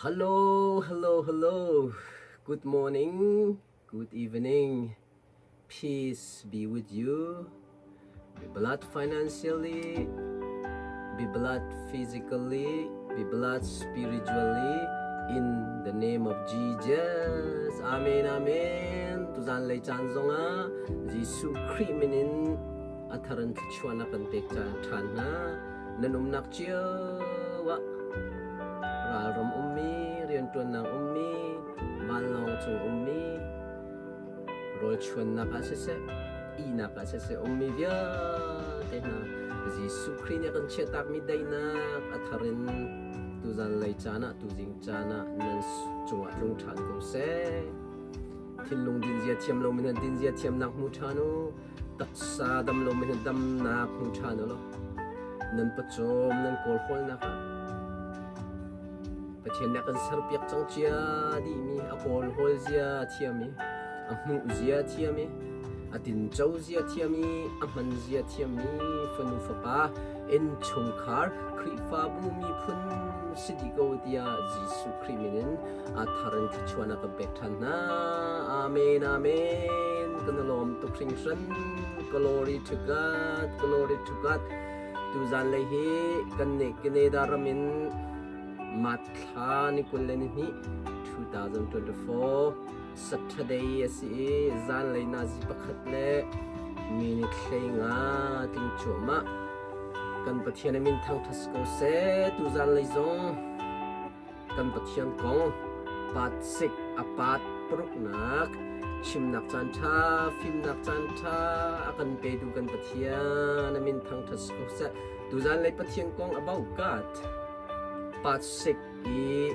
Hello, hello, hello. Good morning, good evening. Peace be with you. Be blessed financially, be blessed physically, be blessed spiritually in the name of Jesus. Amen, amen. Tuzan lei caan zongah Jesuh Khrih min in a thar in thluachuahnak kan pek ṭhan hna. Nan umnak cio ah ralram ummi, rianṭuannak ummi, vanlawng cung ummi, rawlchuannak ah siseh, ihnak ah siseh ummi vialte hna Jesuh Khrih nih a kan chiahtakmi daihnak a thar in tuzan lei caan ah tuzing caan ah nan cungah tlung ṭhan ko seh. Thinlung dinzia thiam lomi hna dinzia thiamnak hmu ṭhan u. Taksa dam lomi hna damnak hmu ṭhan u law nan pawcawm nan kawlhawlnak ah Pathian nih a kan serpiak cang cia dihmi a kawlhawl zia thiam i a hmuh zia thiam i a tinco zia thiam i a hman zia thiammi fanu fapa innchungkhar Khrihfabu miphun si dih ko tiah Jesuh Khrih min in a thar in thluachuahnak kan pek ṭhan hna. Amen, amen. Kan i lawm tuk hringhran. Glory to God, glory to God. Tuzan lei hi kan nih Canada ram in Matthla ni 22 2024 Saturday a si i zanlei nazi pakhat le minute 15 tling cuahmah. Kan Pathian a min thangṭhat si ko seh. Tuzan lei zong Kan Pathian kong part 6 a part paruknak chimnak caan ṭha fimnak caan ṭha a kan petu kan Pathian a min thangṭhat si ko seh. Tuzan lei Pathian kong about God part 6 i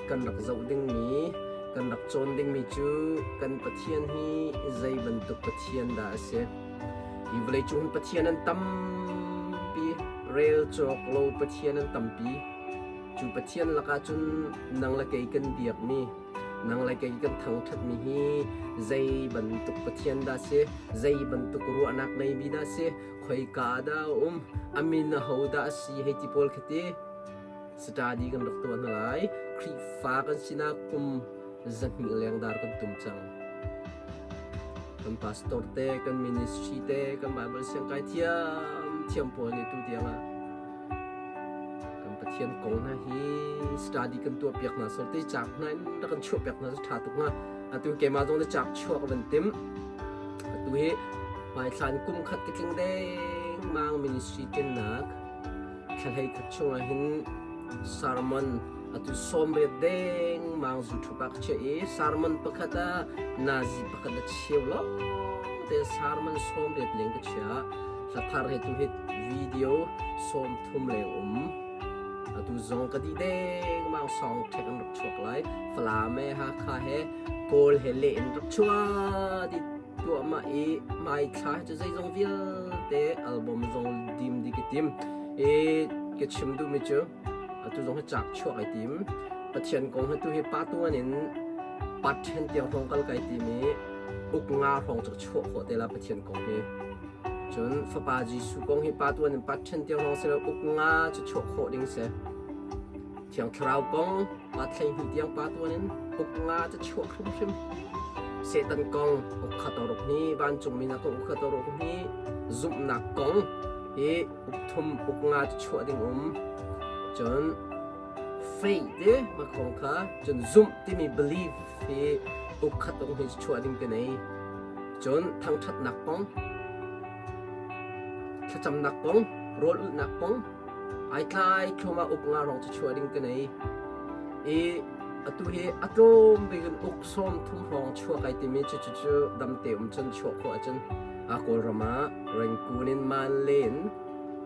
kan rak zoh dingmi kan rak cawn dingmi cu kan Pathian hi zei bantuk Pathian dah a si. Hi vawleicung Pathian an tampi, rel cawk lo Pathian an tampi. Cu Pathian lakah cun nang le kei kan biakmi, nang le kei kan thangṭhatmi hi zei bantuk Pathian dah si, zei bantuk ruahnak ngeimi dah si, khoika ah dah a um, a min aho dah a si hei ti pawl khi ti study kan rak tuah hna lai. Khrihfa kan sinak kum 200 leng dar kan tum cang. Kan pastor te, kan ministry te, kan Bible siangkai thiam thiam pawl nih tu tiang ah Kan Pathian kong hna hi study kan tuah piak hna so te cak hna in rak kan chuah piak hna cu ṭha tuk hnga. Atu keimah zong le cak chuah ka van tim. Atu hi hmaithlan kum khat ka tling dengmang ministry ṭennak thlahlei khat chungah hin sermon atu 80 dengmang zu thup ah ka chiah i sermon pakhat ah nazi pakhat le cheu lawng te sermon 80 leng ka chiah. Hla thar he tu hi video 30 leng um. Atu zong ka dih dengmang song ṭhek an rak chuak lai. Falam he Hakha he Kawl he leh in rak chuah dih tuahmah i hmaithla cu zeizong vialte album zong dim dih ka tim. I ka chim duhmi cu atu zong hi cak chuak ai tim. Pathian kong hi tu hi pa tuan in pat ṭhen tiang hrawng kal kai tim i uk nga hrawng cu ka chuah khawh te la Pathian kong hi. Cun Fapa Jesuh kong hi Pa tuan in pa ṭhen tiang lawng si lo uk nga cu chuah khawh ding si. Thiang Thlarau kong pa 12 tiang pa tuan in uk nga cu chuah hrimhrim. Satan kong uk khat oruk hi vancungmi hna kong uk khat oruk hi zumhnak kong hi uk thum uk nga cu chuah ding um. Cun faith te ma kong kha cun zumh timi belief hi uk khat ung hi chuah ding ka nei. Cun thangṭhatnak kong, thlacamnak kong, rawl ulhnak kong, ai tlai thluahmah uk nga rong cu chuah ding ka nei. I atu hi a tlawm bik in uk 30 hrawng chuah kai timi cu cu cu damte um cun chuah khawh ahcun a Kawlram ah Rangoon in Manle in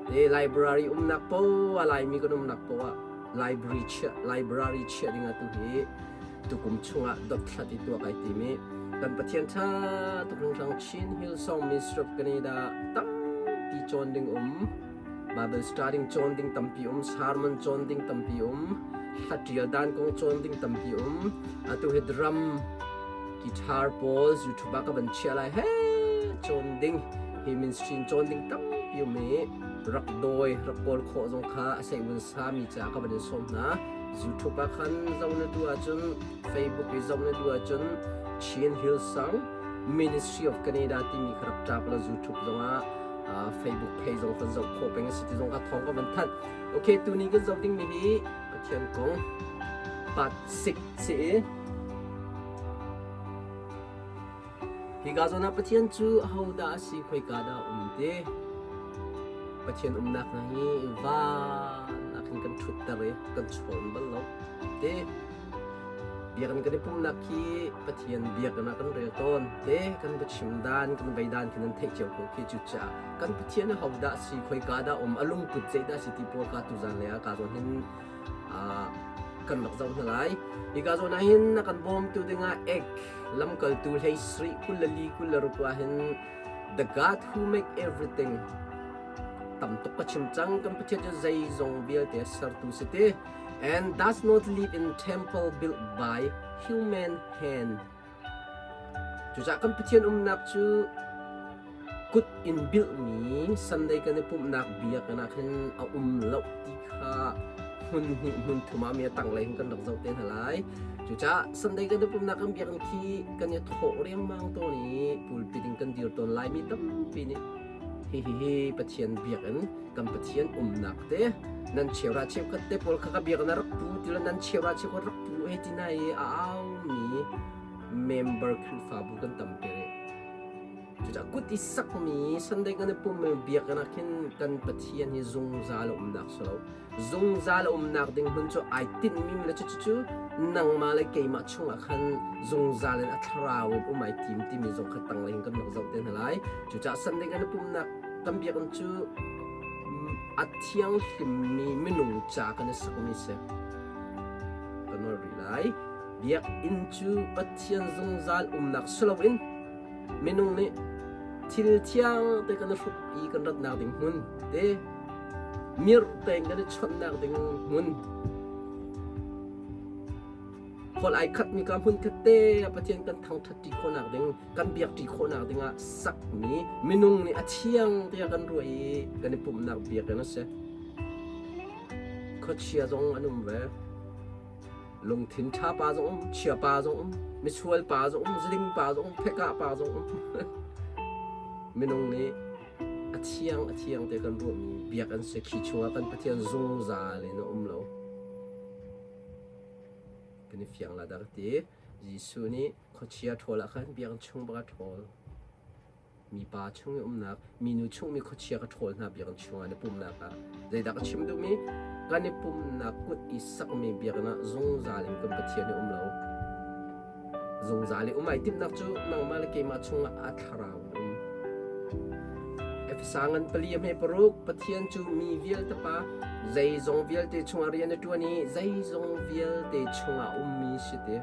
te library umnak poah Laimi kan umnak poah library chiah library chiah ding atu hi tukum chungah dothlat i tuah kai tim i kan Pathian ṭha tuk hringhran Chin Hillsong Ministry of Canada tampi cawn ding um Bible studying cawn ding tampi um sermon cawn ding tampi um hla ṭial dan kong cawn ding tampi um atu hi drum guitar pawl YouTube ah ka van chiah lai he cawn ding hi ministry in cawn ding tampi um i rak dawi rak kawl khawh zong kha a sei vun sami caah ka van in sawm hna. YouTube ah khan zoh na duh ahcun Facebook i zoh na duh ahcun Chin Hillsong Ministry of Canada timi kha rak tap la YouTube zongah Facebook page zong kan zoh khawh peng a si ti zong kha thawng ka van thanh. Okay, tuni kan zoh dingmi hi Pathian kong part 6 si i Hika zawn ah Pathian cu ahodah a si, khoika dah a um ti? Pathian umnak hna hi van ah khin kan ṭhutter i kan chawn bal lo ti. Biakinn kan i pumhnak khi Pathian biakinn ah kan rel tawn te. Kan va chim dan, kan vei dan khi nan theih cio ko khi. Cucaah kan Pathian ahodah a si, khoika dah a um, a lungput zeidah a si ti pawl kha tuzan lei ah ka zawn hin kan rak zoh hna lai. Hika zawn ah hin a kan bawmtu dingah ek lamkaltu hlei sarih 24 26 ah hin The God who make everything tam tuk ka chim cang kan Pathian cu zeizong vialte sertu si ti and does not live in temple built by human hand Cucaah kan Pathian umnak cu kut in bilhmi Sunday kan i pumhnak biakinn ah khin a um lo ti kha hmun hnih hmun thum ah mi a tanglei hin kan rak zoh te hna lai. Cucaah Sunday kan i pumhnak kan biakinn khi kan i thawh riangmang tawn i pulpit in kan dir tawn laimi tampi nih hihihi Pathian biakinn kan Pathian umnak te nan cheura cheukhat te pawl kha ka biakinn ah rak pu ti lo nan cheura cheukhat rak pu hei ti na i a aumi member Khrihfabu kan tampi rih. Cucaah kut i sakmi Sunday kan i pummi biakinn ah khin kan Pathian hi zungzal a umnak si lo. Zungzal a umnak ding hmun cu ai tinhmi le cucu nangmah le keimah chungah khan zungzal in a thlarau in um ai tim timi zong kha tanglei in kan rak zoh te hna lai. Cucaah Sunday kan i pumnak kan biakinn cu a thianghlimmi minung ca kan i sakmi si. Ka nawl rih lai. Biakinn cu Pathian zungzal umnak si loin minung nih thil thiang te kan i hruk i kan ratnak ding hmun te mirh tein kan i chawnhnak ding hmun khual ai khatmi ka hmun khat te ah Pathian kan thangṭhat ṭi khawhnak ding kan biak ṭi khawhnak ding ah sakmi minung nih a thiang tiah kan ruah i kan i pumhnak biakinn a si. Khuachia zong an um ve. Lungthin ṭha pa zong um, chia pa zong um, misual pa zong um, zuding pa zong um, phekah pa zong um. Minung nih a thiang a thiang te kan ruahmi biak an si khi chungah kan Pathian zungzal in a um lo. Kan i fiang la dah ka ti. Jesuh nih khuachia ṭhawl ah khan biakinn chung bak a ṭhawl. Mipa chung i umnak, minu chung mi khuachia ka ṭhawl hna biakinn chungah na pumnak ah zeidah ka chim duhmi? Kan i pumnak kut i sakmi biakinn ah zungzal in kan Pathian i um lo. Zungzal i um ai timhnak cu nangmah le keimah chungah a thlarau in um. Efesa ngan pali a hme paruk Pathian cu mi vialte pa zeizong vialte chungah rian a ṭuan i zeizong vialte chungah ummi si ti.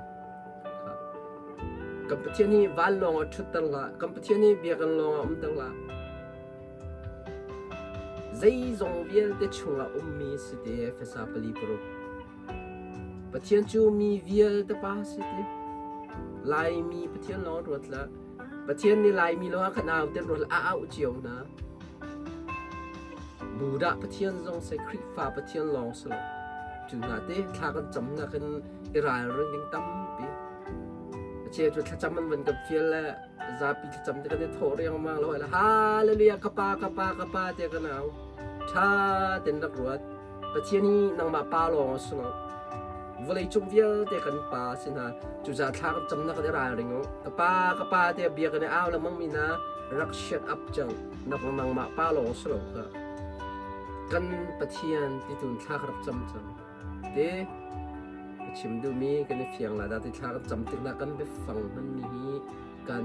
Kan Pathian hi vanlawng ah ṭhutter hlah. Kan Pathian hi biakinn lawng ah umter hlah. Zeizong vialte chungah ummi si ti Efesa 4:6. Pathian cu mi vialte pa si ti. Laimi Pathian lawng ruat hlah. Pathian nih Laimi lawng ah khan au ten ruat a auh cio hna. Buddha Pathian zong si, Khrihfa Pathian lawng si lo. Cu hna te thla kan cam nakin i ralring ding tampi. A cheu cu thlacam an van kan fial le zapi thlacam te kan i thawh riangmang lo le hallelujah ka pa ka pa ka pa te kan au. Tha ten rak ruat. Pathian hi nangmah pa lawng a si lo. Vawlei cung vialte kan pa a si hna. Cucaah thla kan camnak kan i ralring u. Ka pa ka pa tiah bia kan i au lengmang mi hna rak shut up cang. Nangmah pa lawng a si lo kha. Kan Pathian ti tun thla ka rak cam cang. Te ka chim duhmi kan i fiang la dah ti thla kan cam tiknak kan biafang hmanmi hi kan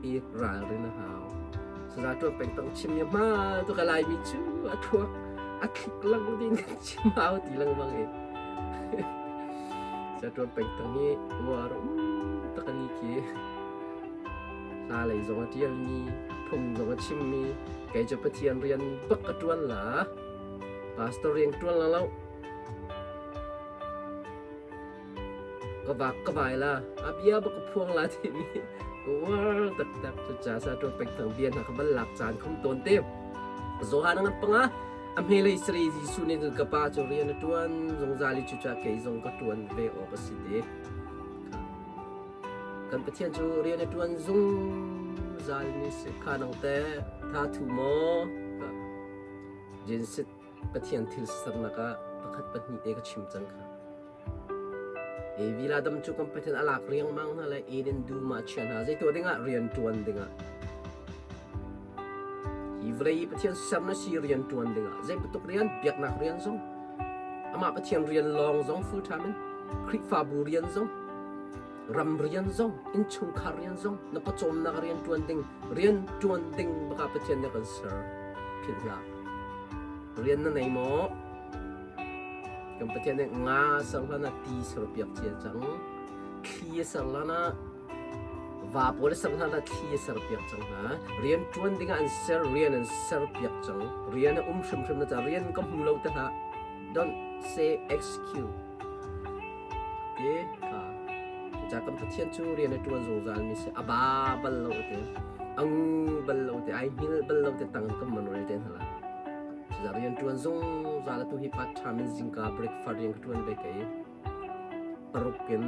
i ralrin a hau. Saza ṭuan peng tang chim mi hma tu ka Laimi cu a thluak a thlik lang din kan chim hau ti lengmang i. Saza ṭuan peng tang hi uar um takani khi hla lei zong a ṭialmi phung zong a chimmi kei cu Pathian rian bak ka ṭuan la pastor rian ṭuan la lo Ka vak ka vai la, a bia bak ka phuang la timi ka uar taktak. Cucaah sa ṭuan pek thang bia hna ka van lak caan khum tawn te. Johan ngan panga. A hmelei sari Jesuh nih cun ka pa cu rian a ṭuan zungzal i cucaah kei zong ka ṭuan ve awk a si ti. Kan Pathian cu rian a ṭuan zungzal mi si. Kha nang teh tha thu maw? Genesis Pathian thil sernak ah pakhat pahnih te ka chim cang kha. Evi le Adam cu kan Pathian a lak riangmang hna le Eden dum ah a chiah hna. Zei tuah dingah? Rian ṭuan dingah. Hi vawlei i Pathian ser na si rian ṭuan dingah. Zei bantuk rian? Biaknak rian zong. Amah Pathian rian lawng zong full time in. Khrihfabu rian zong. Ram rian zong, innchungkhar rian zong, na pawcawmnak rian ṭuan ding, rian ṭuan ding baka Pathian nih a kan ser. Philh hlah. Rian na nei maw? Kan Pathian nih nga ser hlan ah ti serpiak cia cang. Thli a ser hlan ah va pawl a ser hlan ah thli a serpiak cang hna. Rian ṭuan dingah an ser, rian an serpiak cang. Rian a um hrimhrim na ca rian ka hmu lo te hlah. Don't say excuse. Te kha. Cucaah kan Pathian cu rian a ṭuan zungzal mi si. A ba bal lo te. A ngu bal lo te. Ai hngilh bal lo te tang kan man rel te hna lai. Cucaah rian ṭuan zungzal atu hi part time in zingka breakfast rian ka ṭuan ve kei. Paruk in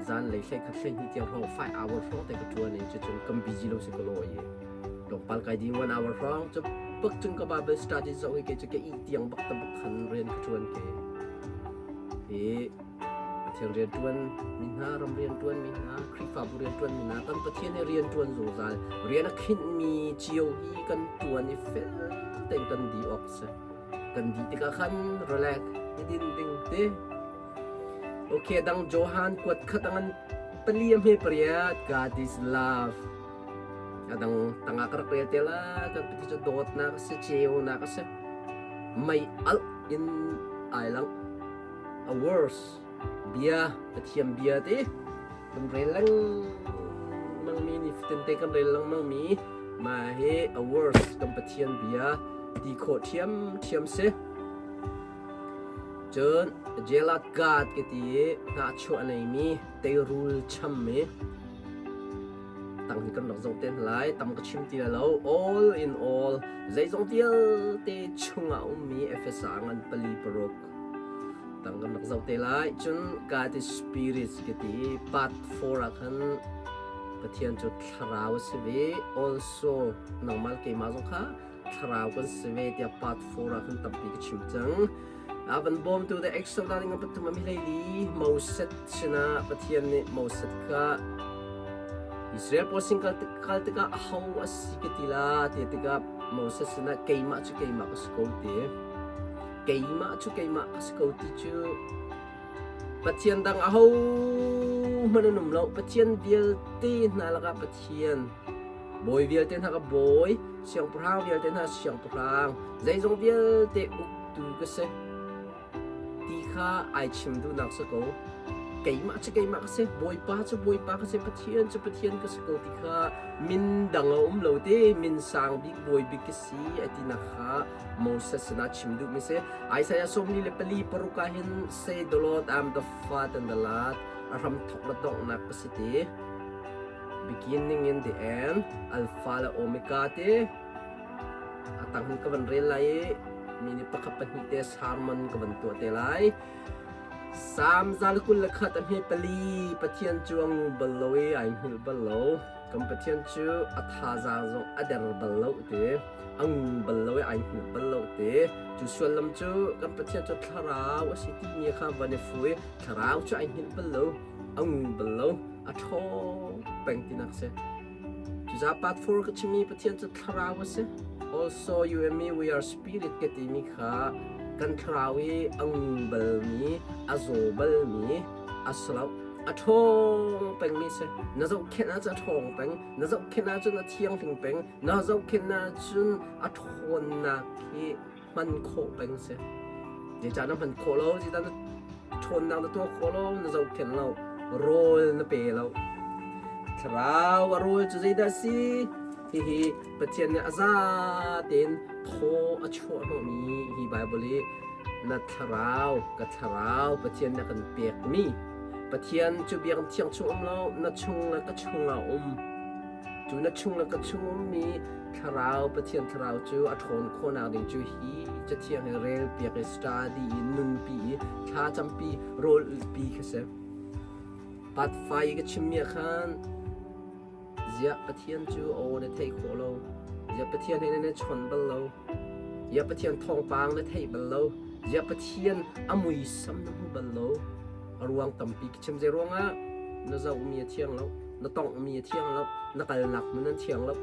zanlei hlei khat hlei hnih tiang hrawng 5 hour hrawng te ka ṭuan i cucun kan busy lo si ka law i tlawmpal kai ding 1 hour hrawng cu bak cun ka Bible study zoh i kei cu ka ih tiang bak ta bak khan rian ka ṭuan ke. Hi Pathian rianṭuan mi hna, ram rianṭuan mi hna, Khrihfabu rianṭuan mi hna, kan Pathian he rianṭuan zungzal, rian a khinhmi cio hi kan ṭuan i fel tein kan dih awk si. Kan dih tikah khan relax, i din ding te. Okay, dang Johan kuat khat angan pali a hme pariat, God is love. Adang tangah ka rak rel te la, kan Pathian cu dawtnak a si, ceunak a si. Mei alh in ai lang. A words bia Pathian bia te kan rel lengmang mi nifatin te kan rel lengmang mi mah hi a words kan Pathian bia ti khawh ṭhiam ṭhiam si. Cun Jelat God ka ti i hnahchuah a neimi teirul chammi tang hi kan rak zoh te hna lai tam ka chim ti lai lo all in all zeizong vialte chungah ummi Efesa ngan pali paruk tang kan rak zoh te lai cun God is spirit ka ti part 4 ah khan Pathian cu thlarau a si ve also nangmah keimah zong kha thlarau kan si ve tiah part 4 ah khan tampi ka chim cang a van bawmtu the Exodus ning pathum am hlei li Moses sinah Pathian nih Moses kha Israel pawl sin kal kal tikah aho a si ka ti la ti tikah Moses sinah keimah cu keimah ka si ko ti keimah cu keimah ka si ko ti cu Pathian dang aho hmanh an um lo Pathian vialte hna lakah Pathian Bawi vialte hna ka bawi, siangpahrang vialte hna siangpahrang, zeizong vialte uktu ka si ti kha ai chim duhnak si ko. Keimah cu keimah ka si, Bawipa cu Bawipa ka si, Pathian cu Pathian ka si ko ti kha min dang a um lo te, min sang bik bawi bik ka si a tinak kha Moses sinah chim duhmi si. Isaiah 44 ah hin say the Lord I'm the Father and the Lord, a hram thok le donghnak ka si ti. Beginning in the end, Alpha le Omega te a tang hin ka van rel lai i mi nih pakhat pahnih te sermon ka van tuah te lai. Salm 121 a hme pali Pathian cu a ngu bal lo i ai hngilh bal lo. Kan Pathian cu a thazaang zong a der bal lo te, a ngu bal lo i ai hngilh bal lo te. Cu sullam cu kan Pathian cu thlarau a si timi kha van i fu i thlarau cu ai hngilh bal lo, a ngu bal lo. A ṭhawng peng tinak si. Cucaah part 4 ka chimmi Pathian cu thlarau a si. Also you and me we are spirit ka timi kha kan thlarau i a ngu balmi, a zaw balmi, a si lo. A ṭhawng pengmi si. Na zohkhenh ahcun a ṭhawng peng, na zohkhenh ahcun a thianghlim peng, na zohkhenh ahcun a ṭhawnnak hi hman khawh peng si. Zeicah na hman khawh lo? Zeicah na ṭhawnnak na tuah khawh lo? Na zohkhenh lo. Rawl na pe lo. Thlarau a rawl cu zeidah a si? Hihi Pathian nih a za tein thaw a chuah hnawhmi hi Baibal i na thlarau, ka thlarau Pathian nih a kan pekmi. Pathian cu biakinn thiang chung um lo, na chung le ka chungah um. Cu na chung le ka chung ummi thlarau Pathian thlarau cu a ṭhawn khawhnak ding cu hi cathiang hi rel piak i study i nunpi i thlacampi rawl ulhpi kha si. Part 5 i ka chimmi ah khan ziah Pathian cu a aw na theih khawh lo, ziah Pathian he nan i chawn bal lo, ziah Pathian thawngpang na theih bal lo, ziah Pathian a muisam na hmu bal lo. A ruang tampi ka chim. Zei ruangah na zohmi a thiang lo, na tonghmi a thiang lo, na kalnak hmun an thiang lo.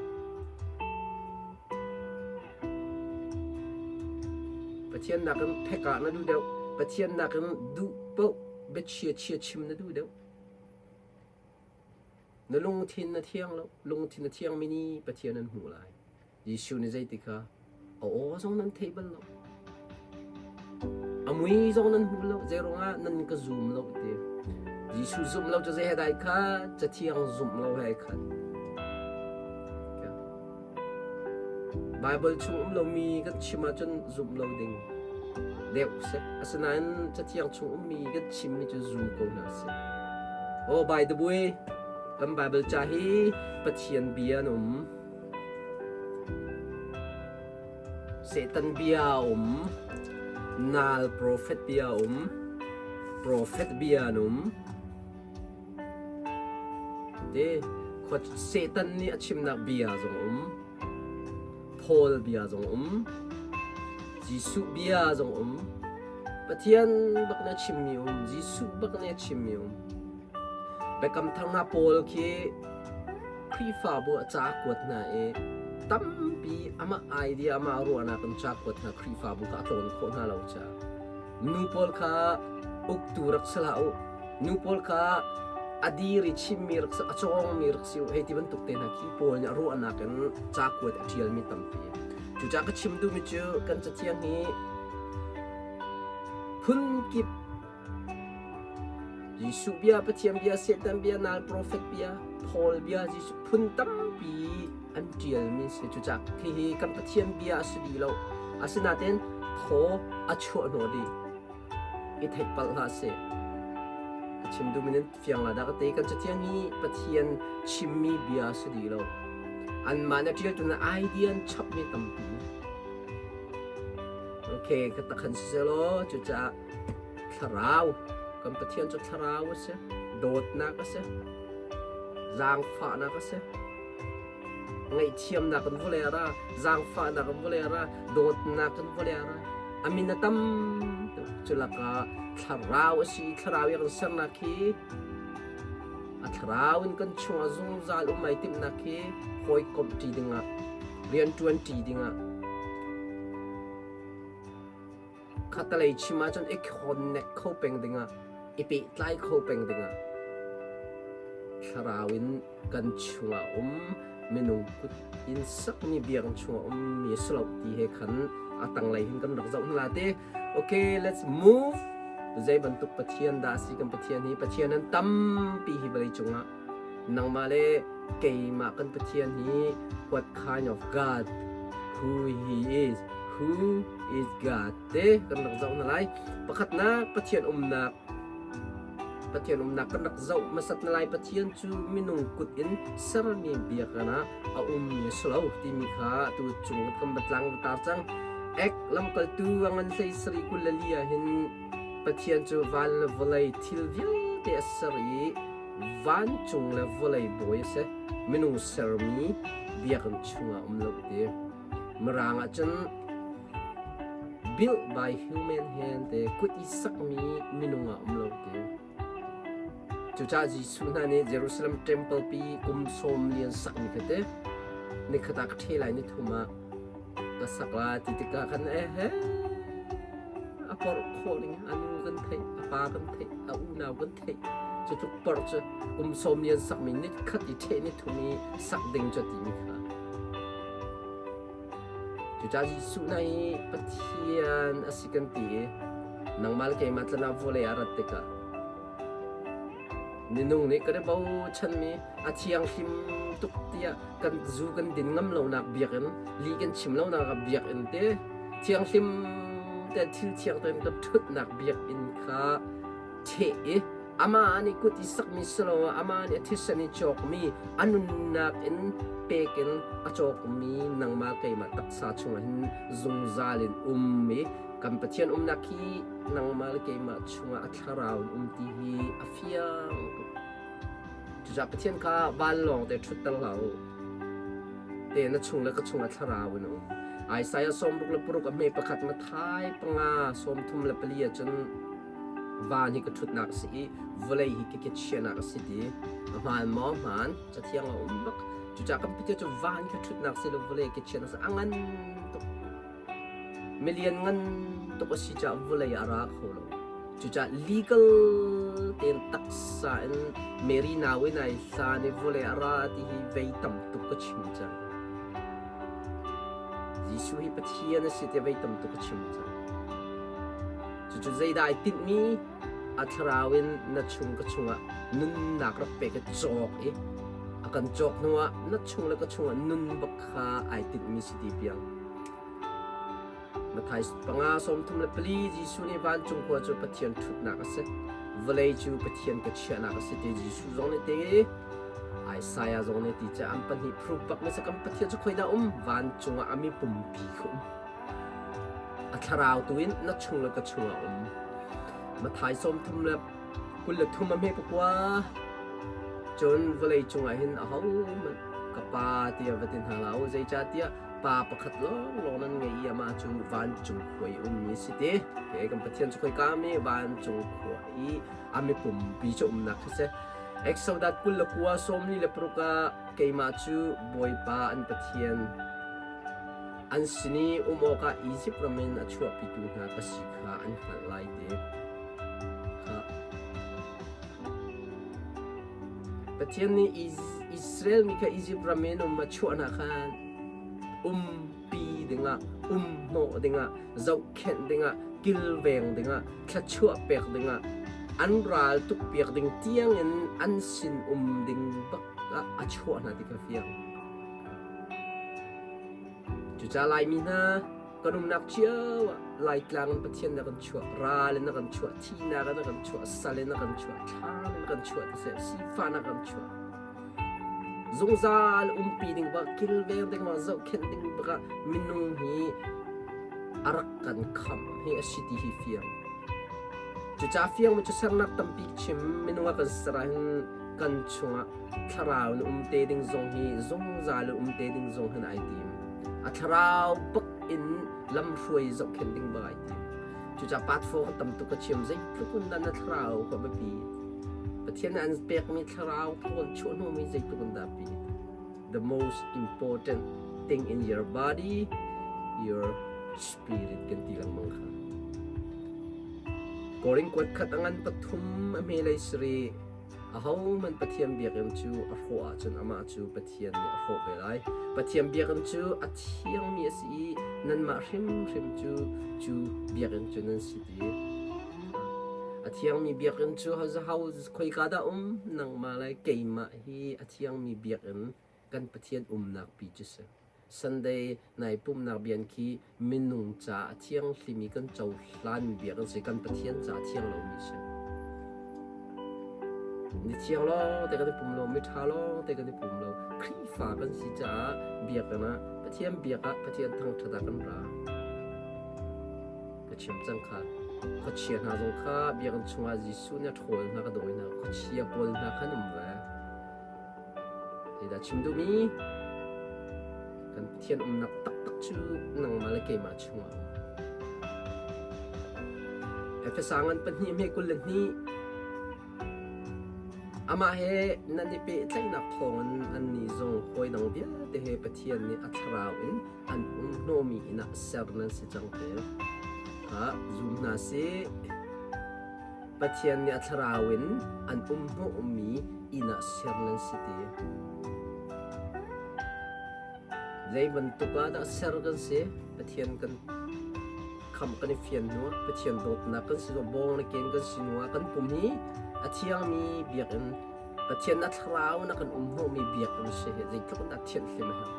Pathian nakin phekah na duh deuh. Pathian nakin duh paoh biachia chia chim na duh deuh. Na lungthin na thiang lo. Lungthin a thiangmi nih Pathian an hmuh lai. Jesuh nih zeiti kha a aw zong nan thei bal lo. A mui zong nan hmu lo. Zei ruangah nan ka zum lo ti. Jesuh zumh lo cu zei he dai kha cathiang zumh lo he khat. Bible chung um lomi kan chim ahcun zumh lo ding deuh si. Asinain cathiang chung ummi kan chimmi cu zum ko hna sih. Oh, by the way, kan Bible ca hi Pathian bia an um. Satan bia a um. Nal profet bia a um. Profet bia an um. Te Satan nih a chimnak bia zong um. Paul bia zong um. Jesuh bia zong um. Pathian bak nih a chimmi um. Jesuh bak nih a chimmi um. Biakam thar hna pawl khi Khrihfabu a ca kuat hna i tampi amah idea amah ruahnak in ca kuat hna Khrihfabu kha a tlawn khawh hna lo caah nu pawl kha uktu rak si hlah u nu pawl kha a dir i chimmi rak si a cawngmi rak si u hei ti bantuk te hna khi Paul nih a ruahnak in ca kuat a ṭialmi tampi cucaah ka chim duhmi cu kan cathiang hi phun kip Jesuh bia, Pathian bia, Satan bia, nal profet bia, Paul bia, Jesuh phun tampi an ṭialmi si. Cucaah hihi kan Pathian bia a si dih lo. Asinain thaw a chuah hnawh dih. I theih palh hlah seh. Ka chim duhmi nan fiang la dah ka ti. Kan cathiang hi Pathian chimmi bia a si dih lo. Anmah na ṭialtu na idea an chapmi tampi. Okay, ka takhan siselaw cucaah Thlarau, kan Pathian cu thlarau a si, dawtnak a si, zaangfahnak a si, ngaihthiamnak in vawlei a ra, zaangfahnak in vawlei a ra, dawtnak in vawlei a ra. A min a tam tuk. Cu lakah thlarau a si i thlarau i kan sernak hi a thlarau in kan chungah zungzal um ai timhnak hi hawikomh ṭi dingah, rianṭuan ṭi dingah Khattelei chim ahcun i connect kho peng dingah, i pehtlai kho peng dingah thlarau in kan chungah um minung kut in sakmi biakinn chungah ummi a si lo ti he khan a tanglei hin kan rak zoh hna la te. Okay, let's move. Zei bantuk Pathian dah a si kan Pathian hi? Pathian an tampi hi vawlei cungah. Nangmah le keimah kan Pathian hi what kind of God who he is who is God te kan rak zoh hna lai. Pakhatnak Pathian umnak Pathian umnak kan rak zoh hmasat na lai. Pathian cu minung kut in sermi biakinn ah a ummi a si lo timi kha tu cung kan batlang tar cang. Ek lamkaltu a ngan hlei sari 24 ah hin Pathian cu van le vawlei thil vialte a ser i vancung le vawlei bawi a si. Minung sermi biakinn chungah um lo ti. Mirang ah cun built by human hand te kut i sakmi minung ah um lo ti. Cucaah Jesuh hna nih Jerusalem temple pi kum sawm lian sakmi kha te nikhat ah ka ṭhe lai ni thum ah ka sak la ti tikah khan eh a porh khawh ning a nu kan theih a pa kan theih a unau kan theih cu tluk porh cu kum sawm lian sakmi ni khat i ṭheh ni thum i sak ding cu timi kha cucaah Jesuh hna hi Pathian a si kan ti i nangmah le keimah tlana vawlei ah rat tikah minung nih kan i bochanmi a thianghlim tuk tiah kan zu kan din ngam lonak biakinn li kan chim lonak ah biakinn te thianghlim te thil thiang tein kan ṭhutnak biakinn kha ṭheh i. Amah nih kut i sakmi si lo ah amah nih a thisen i cawkmi a nunnak in pek in a cawkmi nangmah keimah taksa chungah hin zungzal in um i kan Pathian umnak hi nangmah le keimah chungah a thlarau in um ti hi a fiang tuk. Cucaah Pathian kha vanlawng te ṭhutter hlah u. Te na chung le ka chung a thlarau in a um. Isaiah 66 a hme pakhat Matthai panga 34 ahcun van hi ka ṭhutnak a si i vawlei hi ka kechiahnak a si ti a hmaan maw hmaan cathiang a um bak cucaah kan Pathian cu van ka ṭhutnak si lo vawlei kechiahnak si a ngan tuk milian ngan tuk a si caah vawlei a ra kho lo cucaah legal tein taksa in Mary nau in ai hlan i vawlei a ra ti hi vei tam tuk ka chim cang Jesuh hi Pathian a si ti vei tam tuk ka chim cang Cucu zeidah ai tinhmi a thlarau in na chung ka chungah nunnak rak pek i cawk i a kan cawk hnuah na chung le ka chungah nun bak kha ai tinhmi si ti piang. Matthai panga 34 Jesuh nih vancung khua cu Pathian ṭhutnak a si. Vawlei cu Pathian ka chiahnak a si ti Jesuh zong nih ti Isaiah zong nih ti ca an pahnih proof bak mi kan Pathian cu khoi dah um vancung ah a mi pumpi kha um. A thlarau tu in na chung le ka chungah um. Matthai 33 a hme pakua. Cun vawlei cungah hin ahohmanh ka pa tiah va ti hna hlah u. Zeicahtiah pa pakhat lawnglawng nan ngei i amah cu vancung khua i ummi si ti. Okay, kan Pathian cu khoika mi vancung khua i a mipumpi cu umnak khi si. Exodus 29 46 ah keimah cu Bawipa an Pathian An sin i um awkah Izipt ram in a chuahpitu hna ka si kha an hngalh lai ti kha. Pathian nih Israel mi kha Izipt ram in um a chuah hna khan umpi dingah, um hnawh dingah, zohkhenh dingah, kilveng dingah, thluachuah pek dingah, an ral tukpiak ding tiangin an sin um ding bak ah a chuah hna ti kha fiang. Cucaah Laimi hna kan umnak cio ah Laitlang in Pathian na kan chuah, ral in na kan chuah, thihnak in na kan chuah, sal in na kan chuah, thlam in na kan chuah tiseh, sifah na kan chuah. Zungzal umpi ding bak, kilveng ding bak, zohkhenh ding bak ah minung hi a rak kan khamh hi a si ti hi fiang. Cucaah fiang mi cu sernak tampi chim minung a kan ser ahhin kan chungah thlarau na um te ding zong hi zungzal um te ding zong hin ai tim. A thlarau bak in lamhruai zohkhenh ding bak ai tim. Cucaah part 4 kan tam tuk ka chim zeitluk in dah na thlarau ka biapi. Pathian nih an pekmi thlarau thawn chuah hnawmi zeitluk in dah pi. The most important thing in your body, your spirit kan ti lengmang kha. Korin kuat khat a ngan pathum a hmelei sari Ahohmanh Pathian biakinn cu a hrawh ahcun amah cu Pathian nih a hrawh ve lai. Pathian biakinn cu a thiangmi a si i nanmah hrimhrim cu cu biakinn cu nan si ti. A thiangmi biakinn cu ho khoika dah um? Nangmah le keimah hi a thiangmi biakinn kan Pathian umnak pi cu si. Sunday nai pumhnak bian khi minung ca a thianghlimi kan cohlan bia kan si kan Pathian ca a thiang lomi si. Ni thiang lawng te kan i pum lo, miṭha lawng te kan i pum lo. Khrihfa kan si caah biakinn ah Pathian biak ah Pathian thangṭhat ah kan ra. Ka chim cang kha. Khuachia hna zong kha biakinn chungah Jesuh nih a ṭhawl hna ka dawi hna. Khuachia pawl hna khan um ve. Zeidah chim duhmi? Kan Pathian umnak taktak cu nangmah le keimah chungah a um. Efesa ngan pahnih hme 22 Amah he nan i pehtlaihnak thawngin annih zong hawi dang vialte he Pathian nih a thlarau in an um hnawmi inn ah ser nan si cang te. Kha zum hna sih. Pathian nih a thlarau in an um hnawhmi inn ah ser nan si ti. Zei bantuk ah dah ser kan si? Pathian kan khamh kan i fian hnu ah Pathian dawtnak kan si bawng le ken kan si hnu ah kan pum hi a thiangmi biakinn Pathian a thlarau in a kan um hnawhmi biakinn si hi zeitluk in dah thianhlim a herh.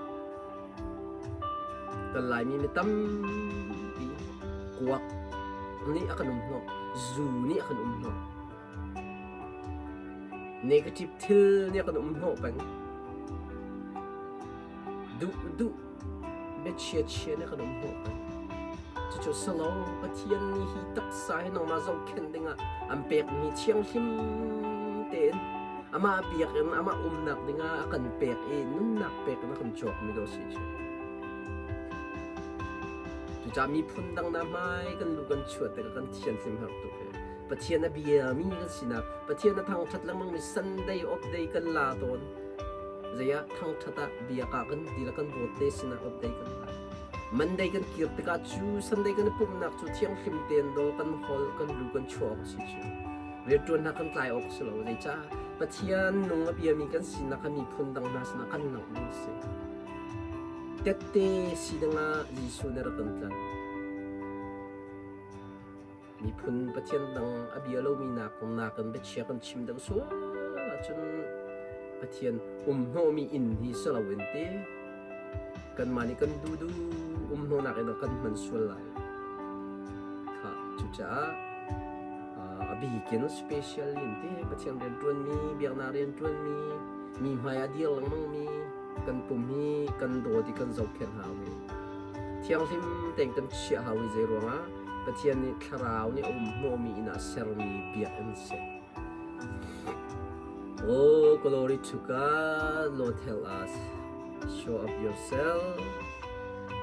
Kan Laimi mi tampi kuak nih a kan um hnawh, zu nih a kan um hnawh. Negative thil nih a kan um hnawh peng. Duh duh biachia chia nih a kan um hnawh peng. Cucu salo Pathian nih hi taksa hi nangmah zohkhenh dingah an pekmi thianghlim tein amah biakinn amah umnak dingah a kan pek i nunnak pek in a kan cawkmi dawh si cu. Cucaah miphun dang hna hmai kan lu kan chuah tikah kan thianhlim har tuk hi. Pathian a biami kan sinak, Pathian a thangṭhat lengmangmi Sunday off day kan la tawn. Zei ah thangṭhat ah biak ah kan ti le kan vote te sinah off day kan la. Monday kan kir tikah cu Sunday kan i pumhnak cu thianghlim tein daw kan hol kan lu kan chuah awk a si cu. Rianṭuan hna kan tlai awk a si lo. Zeicah Pathian nung a biami kan sinak kha miphun dang hna sinah kan langh ding a si. Tette si dingah Jesuh nih a rak kan tlanh. Miphun Pathian dang a bia lomi nak nakin biachia kan chim deuh sual ahcun Pathian um hnawhmi inn hi si loin ti kanmah nih kan duhduh um hnawhnak in kan hman sual lai. Kha cucaah a bikin special in ti Pathian rianṭuanmi, biaknak rianṭuanmi, mi hmai a dir lengmangmi kan pum hi kan dawt i kan zohkhenh hau hi. Thianghlim tein kan chiah hau hi zei ruangah Pathian nih thlarau nih a um hnawhmi inn ah sermi biakinn si. Oh, glory to God, Lord help us. Show up yourself.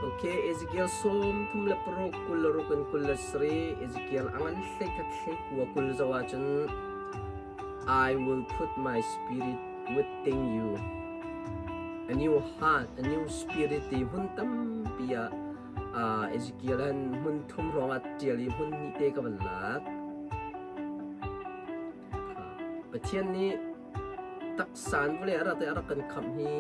Okay, Ezekiel sawm thum le paruk kul le ruk in kul le sarih Ezekiel angan hlei khat hlei kua kul zo ahcun I will put my spirit within you. A new heart, a new spirit ti hmun tampi ah uh, Ezekiel han hmun thum hrawng ah ṭial i hmun hnih te ka van lak. Pathian nih taksa in vawlei a rat i a rak kan khamh hi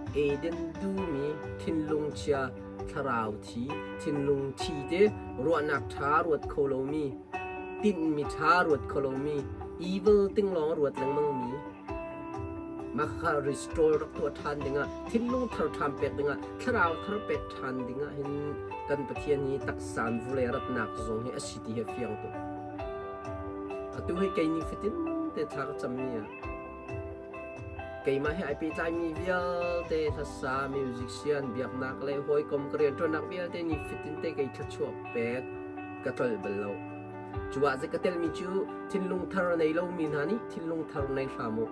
Eden duhmi thinlung chia thlarau thi thinlung thi te ruahnak ṭha ruat kho lomi tinhmi ṭha ruat kho lomi evil ting lawng a ruat lengmangmi mah kha restore rak tuah ṭhan dingah thinlung thar ṭhan pek dingah thlarau thar pek ṭhan dingah hin kan Pathian hi taksa in vawlei a ratnak zong hi a si ti hi a fiang tuk. Atu hi kei ni fatin te thla ka cammi ah keimah he ai pehtlaimi vialte hlasa musician biaknak le hawikom ka rianṭuannak vialte ni fatin te kei thluachuah pek ka tlolh bal lo. Cu ah zei ka telmi cu thinlung thar nei lomi hna nih thinlung thar nei hram u.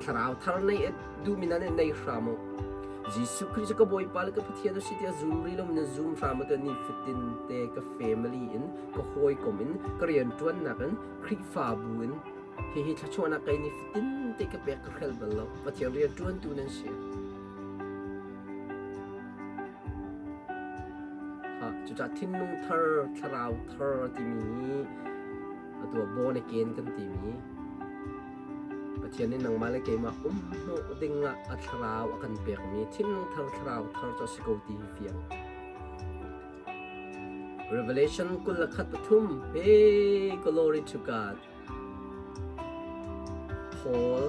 Thlarau thar nei duhmi hna nih nei hram u. Jesuh Khrih cu ka Bawipa le ka Pathian a si tiah zum rih lomi na zum hram u tiah ni fatin te ka family in ka hawikom in ka rianṭuannak in Khrihfabu in hihi thluachuahnak kei ni fatin te ka pek ka hrelh bal lo. Pathian rianṭuantu nan si. Ha, cucaah thinlung thar, thlarau thar timi hi atu ah born again kan timi Pathian nih nangmah le keimah um hnawh dingah a thlarau a kan pekmi thinlung thar thlarau thar cu a si ko ti hi fiang. Revelation 21 3 Hey, glory to God. Paul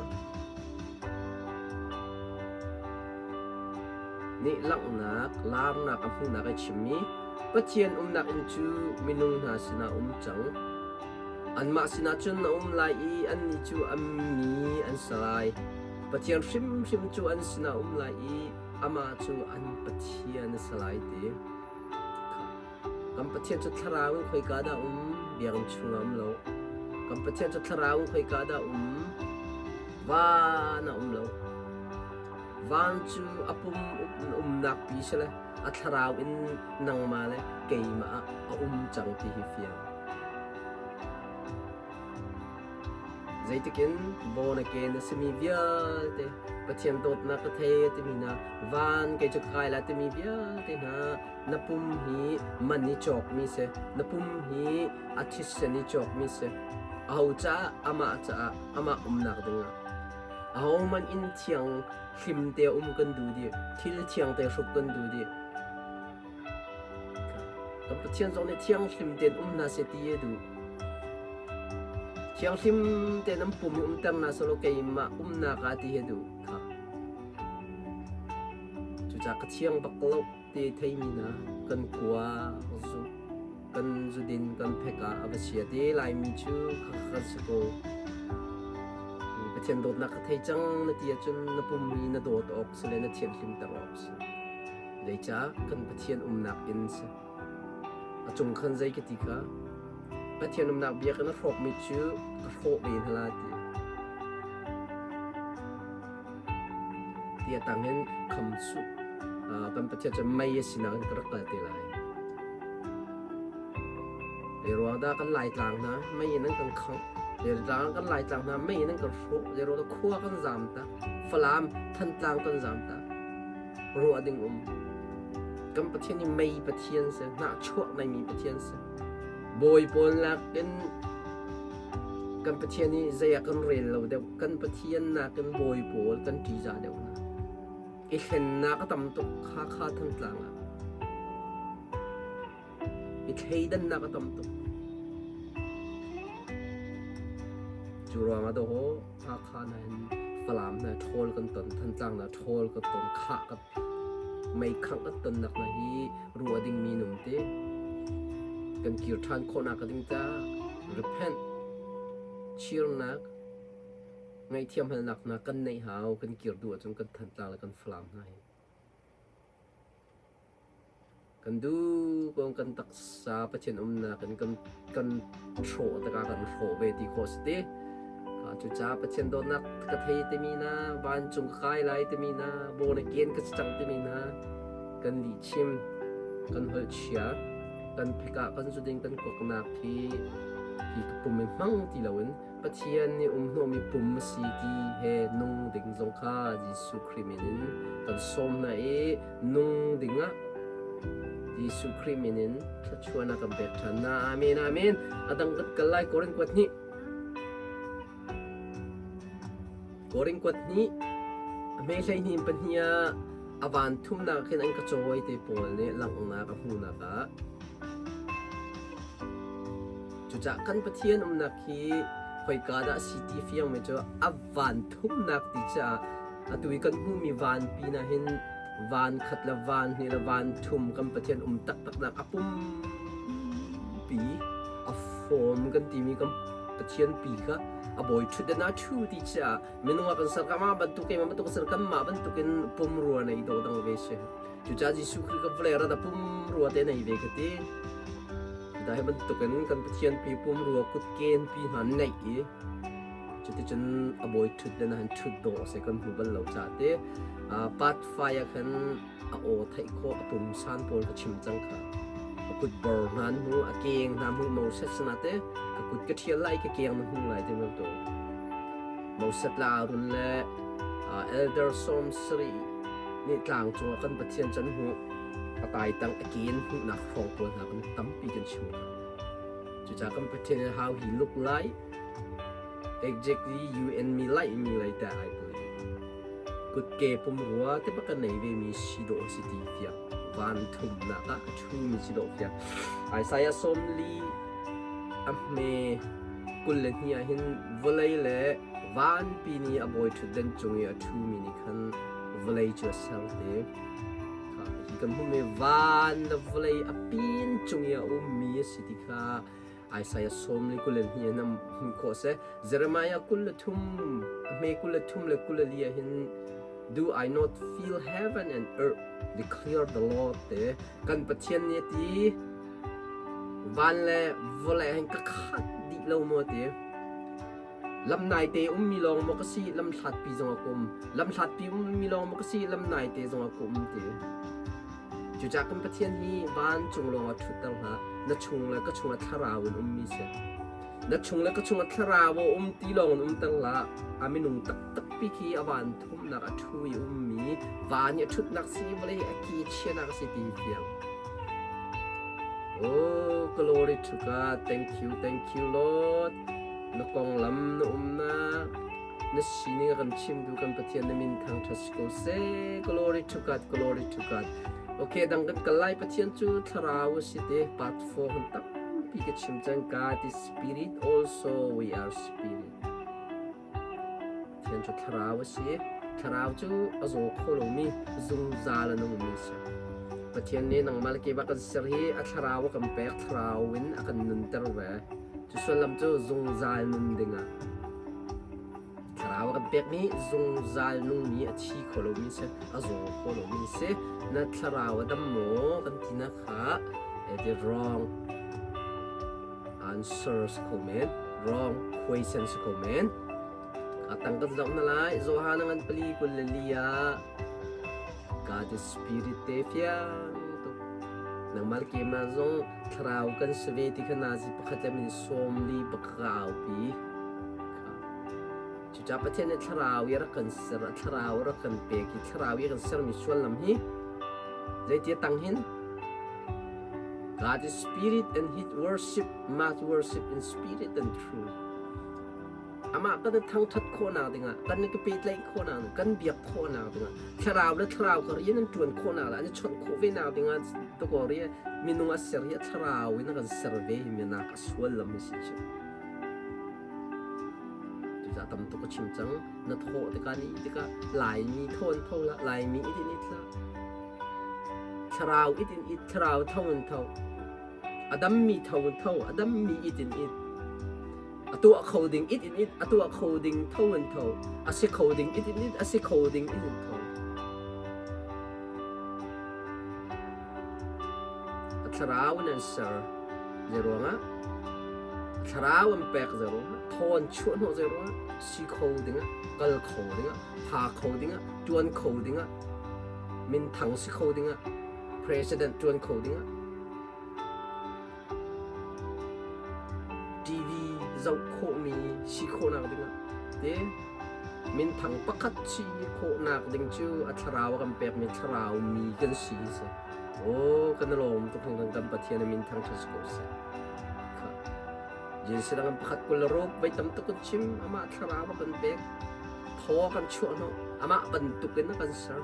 nih langhnak, laarnak a hmuhnak a chimmi Pathian umnak inn cu minung hna sinah um cang. Anmah sinah cun a um lai i annih cu an mi an si lai. Pathian hrimhrim cu an sinah a um lai i amah cu an Pathian a si lai ti. Kan Pathian cu thlarau in khoika dah um? Biakinn chungah um lo. Kan Pathian cu thlarau in khoika dah um? Van ah um lo. Van cu a pum umnak pi si le a thlarau in nangmah le keimah ah a um cang ti hi fiang. Zeitik in born again a simi vialte Pathian dawtnak ka thei a timi hna van kei cu ka kai la timi vialte hna na pum hi man i cawkmi si na pum hi a thisen i cawkmi si aho caah amah caah amah umnak dingah ahohmanh inn thiang hlim te um kan duh dih thil thiang te hruk kan duh dih Kan Pathian zong nih thianghlim tein um hna seh ti a duh. Thianghlim tein an pum i umter hna selaw keimah umnak ah ti hi a duh kha. Cucaah ka thiang bak lo ti theimi hna kan kua zu kan zudin kan phek ah a va chia te Laimi cu kha kan si ko. Pathian dawtnak ka thei cang na ti ahcun na pum hi na dawt awk si le na thianhlimter awk si. Zeicah kan Pathian umnak inn si. A cung khan zei ka ti kha? Pathian umnak biakinn a hrawkmi cu ka hrawh ve hna la ti. Ti a tang in kham suh. Kan Pathian cu mei a sinak in ka rak kal te lai. Zeiruang dah kan Laitlang hna mei in an kan khangh? Zeitlang kan Laitlang hna mei in an kan hrawh? Zeiruang dah khua kan zaam tak? Falam, Thantlang kan zaam tak? Ruah ding um. Kan Pathian hi mei Pathian si, hnahchuah neimi Pathian si. Bawi pawl nakin kan Pathian hi zei ah kan rel lo deuh. Kan Pathian nakin bawi pawl kan ṭihzah deuh hna. I hlennak a tam tuk Hakha Thantlang ah. I thleidannak a tam tuk. Cu ruangah dawh Hakha na hin Falam na ṭhawl kan ton, Thantlang na ṭhawl kan ton, khah kan meikhangh kan tonnak na hi ruah dingmi num te. Kan kir ṭhan khawhnak ding ca repent, chirnak, ngaihthiam halnak hna kan neih hau, kan kir duh ahcun kan Thantlang le kan Falam hna hi. Kan duh ko kan taksa Pathian umnak in kan kan hrawh tikah kan hrawh ve ti khawh si ti. Cucaah Pathian dawtnak ka thei timi na, vancung ka kai lai timi na, born again ka si cang timi na, kan lihchim, kan holh chia, kan phekah kan zuding kan kuaknak hi hi ka pum i hmang ti loin Pathian nih um hnawhmi pum a si ti he nung ding zong kha Jesuh Khrih min in kan sawm hna i nung dingah Jesuh Khrih min in thluachuahnak kan pek ṭhan hna. Amen. Amen. A dang kan kal lai Korin kuat hnih. Korin kuat hnih a hme 12 in pahnih ah a van thumnak khin an ka cawi te pawl nih langhnak a hmuhnak ah Cucaah kan Pathian umnak hi khoika dah a si ti fiangmi cu a van thumnak ti caah atu i kan hmuhmi vanpi na hin van khat le van hnih le van thum kan Pathian um taktaknak a pumpi a form kan timi kan Pathian pi kha a bawi ṭhutdan ah ṭhu ti caah minung ah kan ser ka mah bantuk keimah bantuk ser kan mah bantukin pumrua nei dawh dang ve si. Cucaah Jesuh Khrih ka vawlei rat a pumrua te nei ve ka ti. Cuta hi bantukin kan Pathian pi pumrua kutken pi hna neih i cuticun a bawi ṭhut le na han ṭhut dawh a si kan hmu bal lo ca te. Part 5 ah khan a aw theih khawh a pumsan pawl ka chim cang kha. A kut bor hna an hmu, a keng hna hmu Moses na te ka kut ka ṭhial lai ka keng na hmu lai ti bantuk. Moses la Aaron le Elder 70 nih tlang cungah kan Pathian can hmuh a taitang a ken hmuhnak hrawng pawl hna kan tampi kan chim hna. Cucaah kan Pathian in how he look like exactly you and me like me like that I believe. Kutke pumrua te bak nei ve mi si dawh si ti fiang van thumnak ah a thu mi si dawh fiang. Isaiah 40 a hme 22 ah hin vawlei le vanpi nih a bawi ṭhutdan cung i a ṭhumi nih khan vawlei cu a ser te. Hi kan hmuhmi van le vawlei a pin cung i a ummi a si ti kha Isaiah 42 in hmuh khawh a si. Jeremiah 23, a hme 23 le 24 ah hin Do I not feel heaven and earth declare the Lord te kan Pathian nih a ti van le vawlei hin ka khat dih lo maw ti Lam naite ummi lawng maw ka si, lam hlatpi zong a ka um. Lam hlatpi ummi lawng maw ka si, lam naite zong a ka um ti. Cucaah kan Pathian hi vancung lawng ah ṭhutter hlah. Na chung le ka chungah thlarau in ummi si. Na chung le ka chungah thlarau a um ti lawng in umter hlah. A minung taktak pi khi a van thumnak a ṭhu i ummi, van i a ṭhutnak si, vawlei a ki chianak a si ti hi fiang. Oh, glory to God. Thank you, thank you, Lord. Na konglam na umnak na sining a kan chimtu kan Pathian na min thangṭhat si ko seh. Glory to God, glory to God. Okay, dang kan kal lai Pathian cu thlarau a si te part 4 hun tampi ka chim cang God is spirit also we are spirit. Pathian cu thlarau a si. Thlarau cu a zaw kho lomi zungzal a nungmi a si. Pathian nih nangmah le keimah kan ser hi a thlarau a kan pek, thlarau in a kan nunter ve. Cu sullam cu zungzal nun dingah thlarau. Thlarau a kan pekmi zungzal nungmi a thi kho lomi si, a zaw kho lomi si. Na thlarau a dam maw kan tinak kha the wrong answer si kho men, wrong question si kho men. A tang kan zoh na lai. Johan ngan pali 24 ah God is spirit te fiang tuk. Nangmah le keimah zong thlarau kan si ve ti kha nazi pakhat le min 40 bak pi. Cucaah Pathian nih thlarau i rak kan ser, thlarau rak kan pek i thlarau i kan sermi suallam hi zeiti a tang hin? God is spirit and he worship must worship in spirit and truth. Amah kan i thangṭhat khawhnak dingah, kan i pehtlaih khawhnak ding, kan biak khawhnak dingah, thlarau le thlarau kar in an ṭuan khawhnak le an i chawnh khawh ve nak dingah tukor i minung a ser hi a thlarau in a kan ser ve hi minak a sual lam hi si cu. Cucaah tam tuk ka chim cang. Na thawh tikah ni tikah Laimi tho in tho hlah, Laimi it in it hlah. Thlarau it in it, thlarau tho in tho. A dammi tho in tho, a dammi it in it. A tuah kho ding it in it, a tuah kho ding tho in tho. A si kho ding it in it, a si kho ding it in tho. A thlarau in an ser. Zei ruangah? Thlarau an pek zei ruangah? Thaw an chuah hnawh zei ruangah? Si kho dingah, kal kho dingah, pha kho dingah, ṭuan kho dingah, minthang si kho dingah, president ṭuan kho dingah, TV zoh khawhmi si khawhnak dingah te minthang pakhat si khawhnak ding cu a thlarau a kan pekmi thlarau mi kan si si. Aw kan i lawm tuk hringhran kan Pathian a min thangṭhat si ko seh. Kha. Jesuh dang pakhat 26 voi tam tuk kan chim amah thlarau a kan pek thaw a kan chuah hnawh amah bantuk in a kan ser.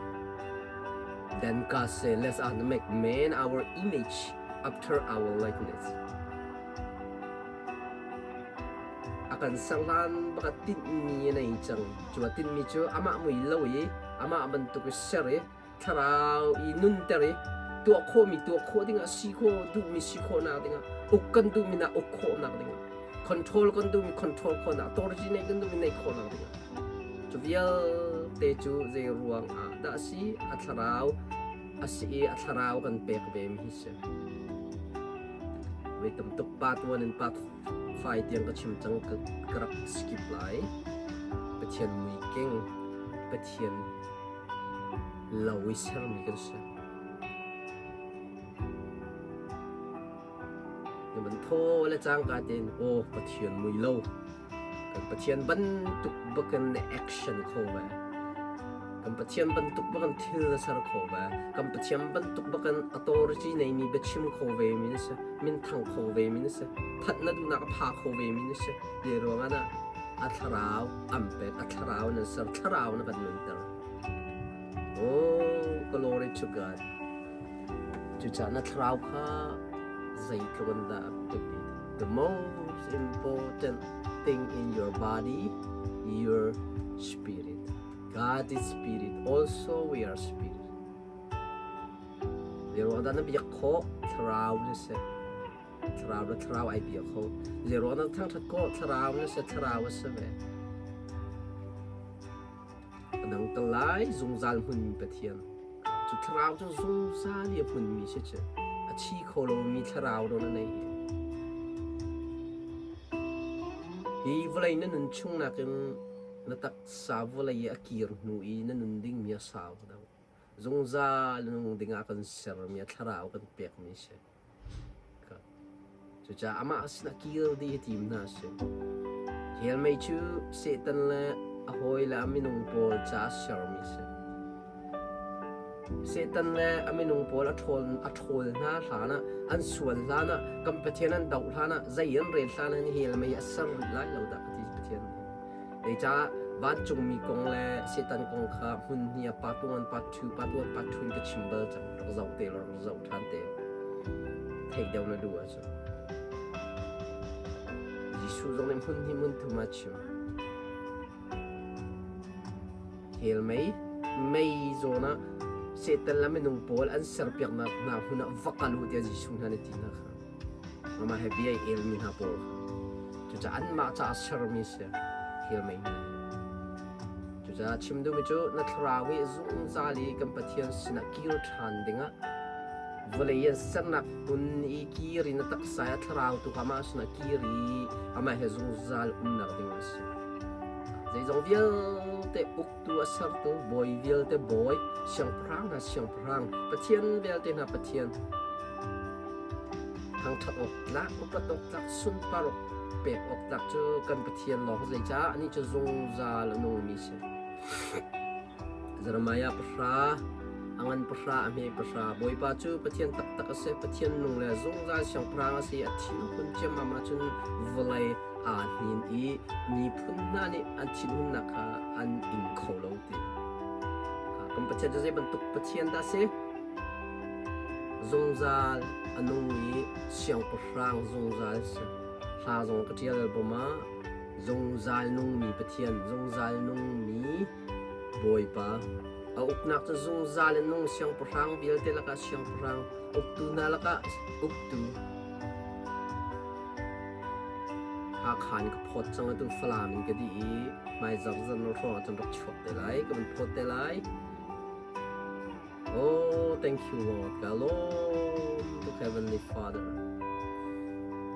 Then God said, Let us make man our image after our likeness. A kan ser hlan baka tinhmi a nei cang. Cu a tinhmi cu amah mui lo i amah bantuk i ser i thlarau i nunter i tuah khawhmi tuah khawh dingah si khawh duhmi si khawhnak dingah uk kan duhmi nak uk khawhnak dingah control kan duhmi control khawhnak authority neih kan duhmi neih khawhnak dingah cu vialte cu zei ruang ah dah si a thlarau a si i a thlarau kan pek ve mi hi si voi tam tuk part 1 and part 5 tiang ka chim cang ka rak skip lai. Pathian mui keng Pathian lo i sermi kan si. Na man thaw le cangka tein aw Pathian mui lo kan Pathian bantuk bakin na action kho ve. Kan Pathian bantuk bakin thil na ser kho ve. Kan Pathian bantuk bakin authority neimi biachim kho ve mi na si. Minthang kho ve mi na si. That na duhnak a pha kho ve mi na si. Ti ruangah dah a thlarau an pek, a thlarau nan ser, thlarau na kan nunter. Oh, glory to God. Cucaah na thlarau kha zeitluk in dah a biapit. The most important thing in your body, your spirit. God is spirit, also we are spirit. Zeiruang dah na biak khawh? Thlarau na si. Thlarau le thlarau ai bia kho. Zeiruang dah thangṭhat khawh? Thlarau na si, thlarau a si ve. A dang tal lai zungzal hmunmi Pathian. Cu thlarau cu zungzal i a hmunmi si cu. A thi kho lomi thlarau do na nei hi. Hi vawlei na nun chung nakin na taksa vawlei i a kir hnu i na nun dingmi a sau deuh. Zungzal nung dingah kan sermi a thlarau kan pekmi si. Cucaah amah sinah kir dih hi tim hna a si. Hell mei cu Satan le a hawi le a minung pawl caah sermi a si. Satan le a minung pawl a ṭhawl, a ṭhawl hna hlanah, an sual hlanah, kan Pathian an doh hlanah, zei an rel hlanah hin hell mei a ser rih lai lo dah ka ti Pathian nih. Zeicah vancungmi kong le Satan kong kha hmun hnih ah part 1, part 2, part 1, part 2 in ka chim bal cang. Rak zoh te law rak zoh ṭhan te. Theih deuh na duh ahcun. Jesuh zong nih hmun hnih hmun thum ah chim. Hell mei, mei zawn ah Satan le minung pawl an serpiaknak hna hmun ah va kal u tiah Jesuh hna nih ti hna kha. Amah he bia i elmi hna pawl kha. Cucaah anmah caah sermi si hell mei hna hi. Cucaah chim duhmi cu na thlarau hi zungzal i kan Pathian sinah kir ṭhan dingah vawlei an sernak hmun i kir i na taksa i a thlarau tu kha amah sinah kir i amah he zungzal umnak ding a si. Zeizong vialte uktu a sertu bawi vialte bawi, siangpahrang hna siangpahrang, Pathian vialte hna Pathian, thangṭhat awk tlak, upat awk tlak, sunpar awk pek awk tlak cu kan Pathian lawng zeicah anih cu zungzal a nungmi si. Jeremiah pahra, a ngan pahra, a hme pahra. Bawipa cu Pathian taktak a si, Pathian nung le zungzal siangpahrang a si. A thinhun ciammam ahcun vawlei aa hnin i miphun hna nih an thinhunnak kha an ing kho lo ti. Kan Pathian cu zei bantuk Pathian dah a si? Zungzal a nung i siangpahrang zungzal a si. Hla zong ka ṭial album ah zungzal nungmi Pathian, zungzal nungmi Bawipa. A uknak cu zungzal in nung siangpahrang vialte lakah siangpahrang, uktu hna lakah uktu. Hakha in ka phawt cang atu Falam in ka dih i hmaizarh zan hrawng ah cun rak chuak te lai, ka van phawt te lai. Oh, thank you Lord. Ka lawm tuk Heavenly Father.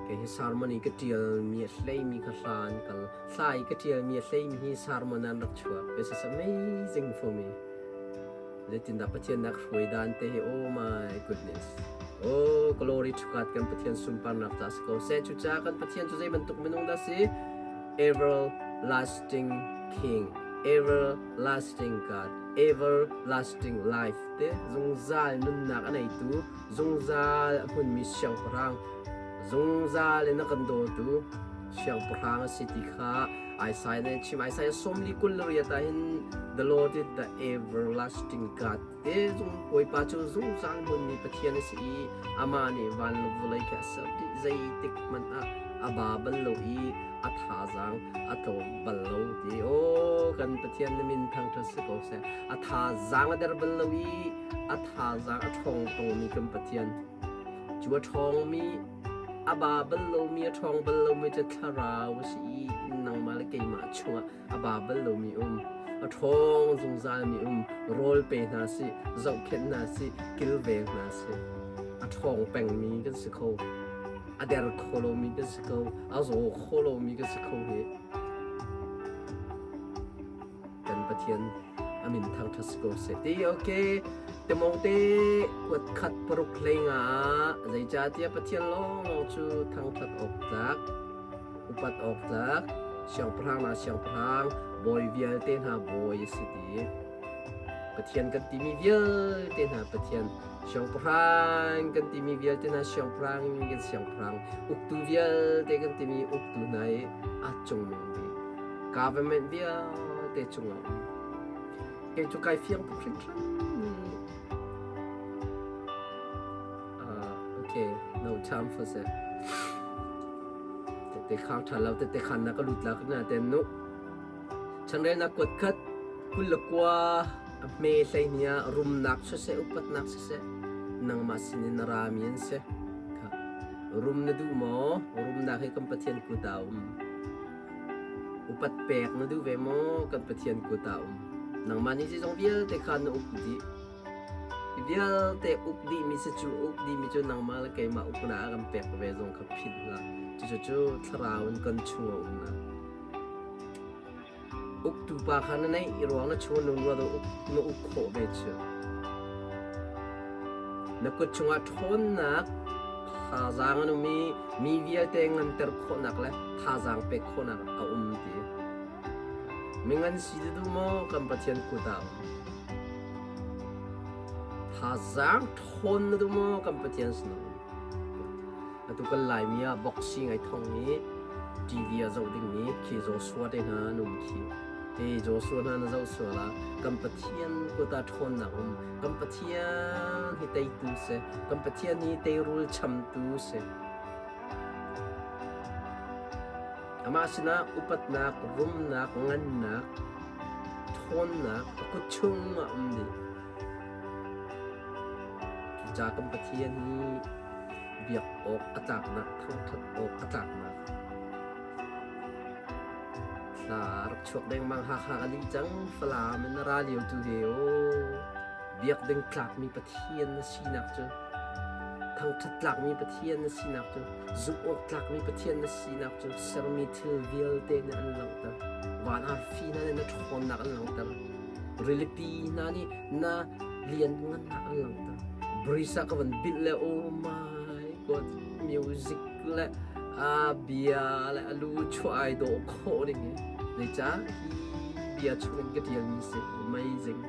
Kei hi sermon i ka ṭial mi a hlei mi kha hla an kal. Hla i ka ṭial mi a hlei mi hi sermon an rak chuak. This is amazing for me. Zeitindah Pathian nak hruai dan te hi oh my goodness. Oh, glory to God kan Pathian sunparnak ca si ko seh. Cucaah kan Pathian cu zei bantuk minung dah si? Everlasting King, everlasting God. Everlasting life te zungzal nunnak a neitu, zungzal a hmunmi siangpahrang, zungzal in a kan dawtu siangpahrang a si ti kha Isaiah nih a chim. Isaiah 44 ah hin The Lord is the everlasting God te zung Bawipa cu zungzal hmunmi Pathian a si i amah nih van le vawlei khi a ser dih zeitik hmanh ah a ba bal lo i a thazaang a tlawm bal lo ti aw kan Pathian na min thangṭhat si ko seh a thazaang a der bal lo i a thazaang a ṭhawng tongmi kan Pathian cu a ṭhawngmi a ba bal lomi a ṭhawng bal lomi cu thlarau a si i nangmah le keimah chungah a ba bal lomi um a ṭhawng zungzalmi um rawl pe hna sih zohkhenh hna sih kilveng hna sih a ṭhawng pengmi kan si kho a der kho lomi kan si ko a zaw kho lomi kan si kho hi kan Pathian a min thangṭhat si ko seh ti okay Timote kuat khat paruk hlei nga ah zeicahtiah Pathian lawnglawng cu thangṭhat awk tlak upat awk tlak siangpahrang hna siangpahrang bawi vialte hna bawi a si ti Pathian kan timi vialte hna Pathian Siangpahrang kan timi vialte hna siangpahrang kan siangpahrang uktu vialte kan timi uktu hna i a cungnung bik government vialte cungah um. Kei cu kai fiang tuk hringhran. Uh, okay, no time for that. Tete khang ṭha lo tete khan na ka lut la ka na ten nu. Changrelnak kuat khat 29 a hme hleihnih ah rumnak siseh upatnak siseh nangmah sinin na rami an si. Kha rum na duh maw? Rumnak hi kan Pathian kut ah a um. Upat pek na duh ve maw? Kan Pathian kut ah a um. Nangmah nih zeizong vialte kha na uk dih. Hi vialte uk dihmi si cu uk dihmi cu nangmah le keimah uknak a kan pek ve zong kha philh hlah. Cucu cu thlarau in kan chung a umnak. Uktu pa kha na neih i ruang na chung nun rua uk na uk khawh ve cu. Na kut chungah ṭhawnnak thazaang an um i mi vialte nganter khawhnak le thazaang pek khawhnak a um ti. Mingan si na duh maw kan Pathian kut ah um. Thazaang ṭhawn na duh maw kan Pathian sin ah um. Atu kan Laimi ah boxing ai thong i TV ah zoh dingmi khi Joshua te hna an um khi. Hi Joshua hna na zoh sual ah kan Pathian kut ah ṭhawnnak um. Kan Pathian hi teitu si. Kan Pathian hi teirul chamtu si. Amah sinah upatnak, rumnak, ngannak, ṭhawnnak a kut chung ah um dih. Cucaah kan Pathian hi biak awk a tlaknak, thangṭhat awk a tlaknak. Thla rak chuak dengmang Hakha ka lih cang Falam in na ra lio tu hi aw biak ding tlakmi Pathian na sinak cu thangṭhat tlakmi Pathian na sinak cu zumh awk tlakmi Pathian na sinak cu sermi thil vialte nih an langhter van arfi hna nih na ṭhawnnak an langhter rilipi hna nih na lianngannak an langhter Brisa ka van bilh le oh my god music le a bia le a lu chuah ai dawh khawh ding hi zeicah hi bia chungin ka ṭialmi si amazing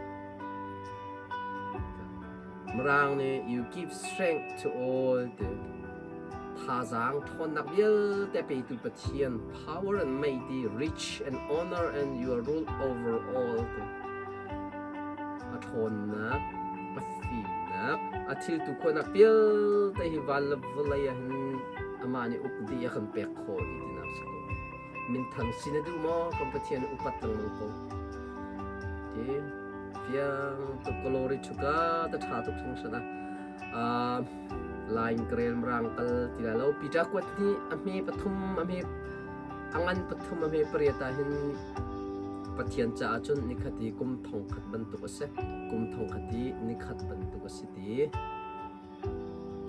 Mirang nih you give strength to all ti thazaang ṭhawnnak vialte petu Pathian power and mighty rich and honor and your rule over all ti a ṭhawnnak a fimnak a thiltu khawhnak vialte hi van le vawlei ah hin amah nih uk dih a kan pek khawh dih tinak si ko minthang si na duh maw kan Pathian upat lengmang ko ti fiang tuk glory to God a ṭha tuk hringhran a line krel mrang kal ti lai lo Peter kuat hi a hme pathum a hme a ngan pathum a hme pariat ah hin Pathian caah cun nikhat i kum thongkhat bantuk a si. Kum thongkhat i nikhat bantuk a si ti.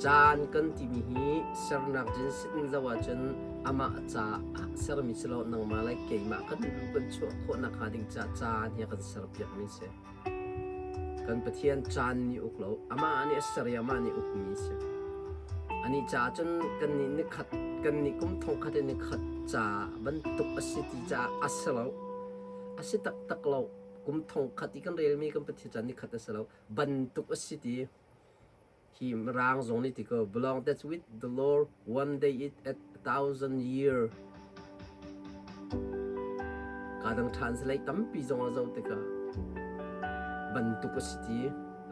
Caan kan timi hi sernak Genesis in zoh ahcun amah caah sermi si lo nangmah le keimah kan lu kan chuah khawh nakhnga ding caah caan hi a kan serpiakmi a si. Kan Pathian caan nih uk lo, amah nih a ser i amah nih ukmi a si. Anih caah cun kannih nikhat, kannih kum thongkhat in nikhat ca bantuk a si ti caah a si lo. A si taktak lo. Kum thongkhat i kan relmi kan Pathian caan nikhat a si lo. Bantuk a si ti. Hi Mirang zong nih ti ko, belong that's with the Lord one day it at a thousand year. Ka dang translate tampi zong a zoh tikah bantuk a si ti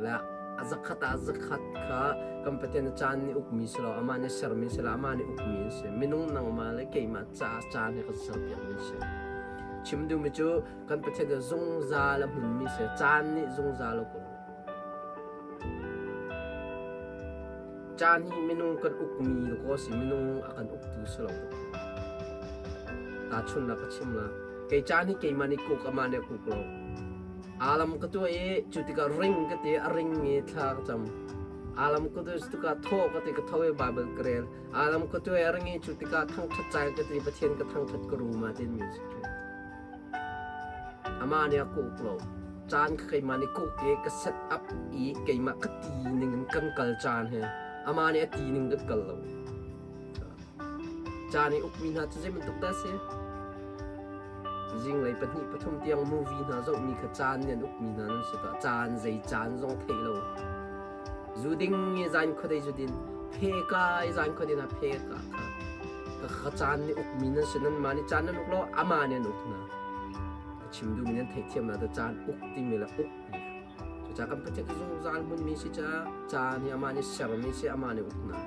le a zakhat ah zakhat kha kan Pathian caan nih ukmi si lo amah nih sermi si lo amah nih ukmi an si minung nangmah le keimah ca caan hi kan serpiakmi si chim duhmi cu kan Pathian cu zungzal a hmunmi si caan nih zungzal a uk Caan hi minung kan ukmi dakaw a si, minung a kan uktu si lo dakaw. Tahchunhnak ka chim la. Kei caan hi keimah nih kuk, amah nih a kuk lo. Alam ka tuah i cu tikah ring ka ti, a ring i thla ka cam. Alam ka tuah tikah thaw ka ti, ka tho i Bible ka rel. Alam ka tuah i a ring i cu tikah thangṭhat cai ka ti, Pathian ka thangṭhat ka rum ah tin music rel. Amah nih a kuk lo. Caan kha keimah nih kuk i ka set up i keimah ka ti ning in kan kal caan hi amah nih a ti ning kan kal lo. Caan i ukmi hna cu zei bantuk dah a si? Zinglei pahnih pathum tiang movie hna zohmi kha caan nih an ukmi hna nan si tuah. Caan zei caan zong theih lo. Zu ding i zan khuadei zu din. Phe ka i zan khuadei na phe ka kha. Ka kha caan nih ukmi nan si nanmah nih caan nan uk lo amah nih an uk hna. Ka chim duhmi nan theihthiam na ta caan uk timi le uk mi. Cucaah kan Pathian cu zungzal hmunmi si caah caan hi amah nih sermi si amah nih uk hna.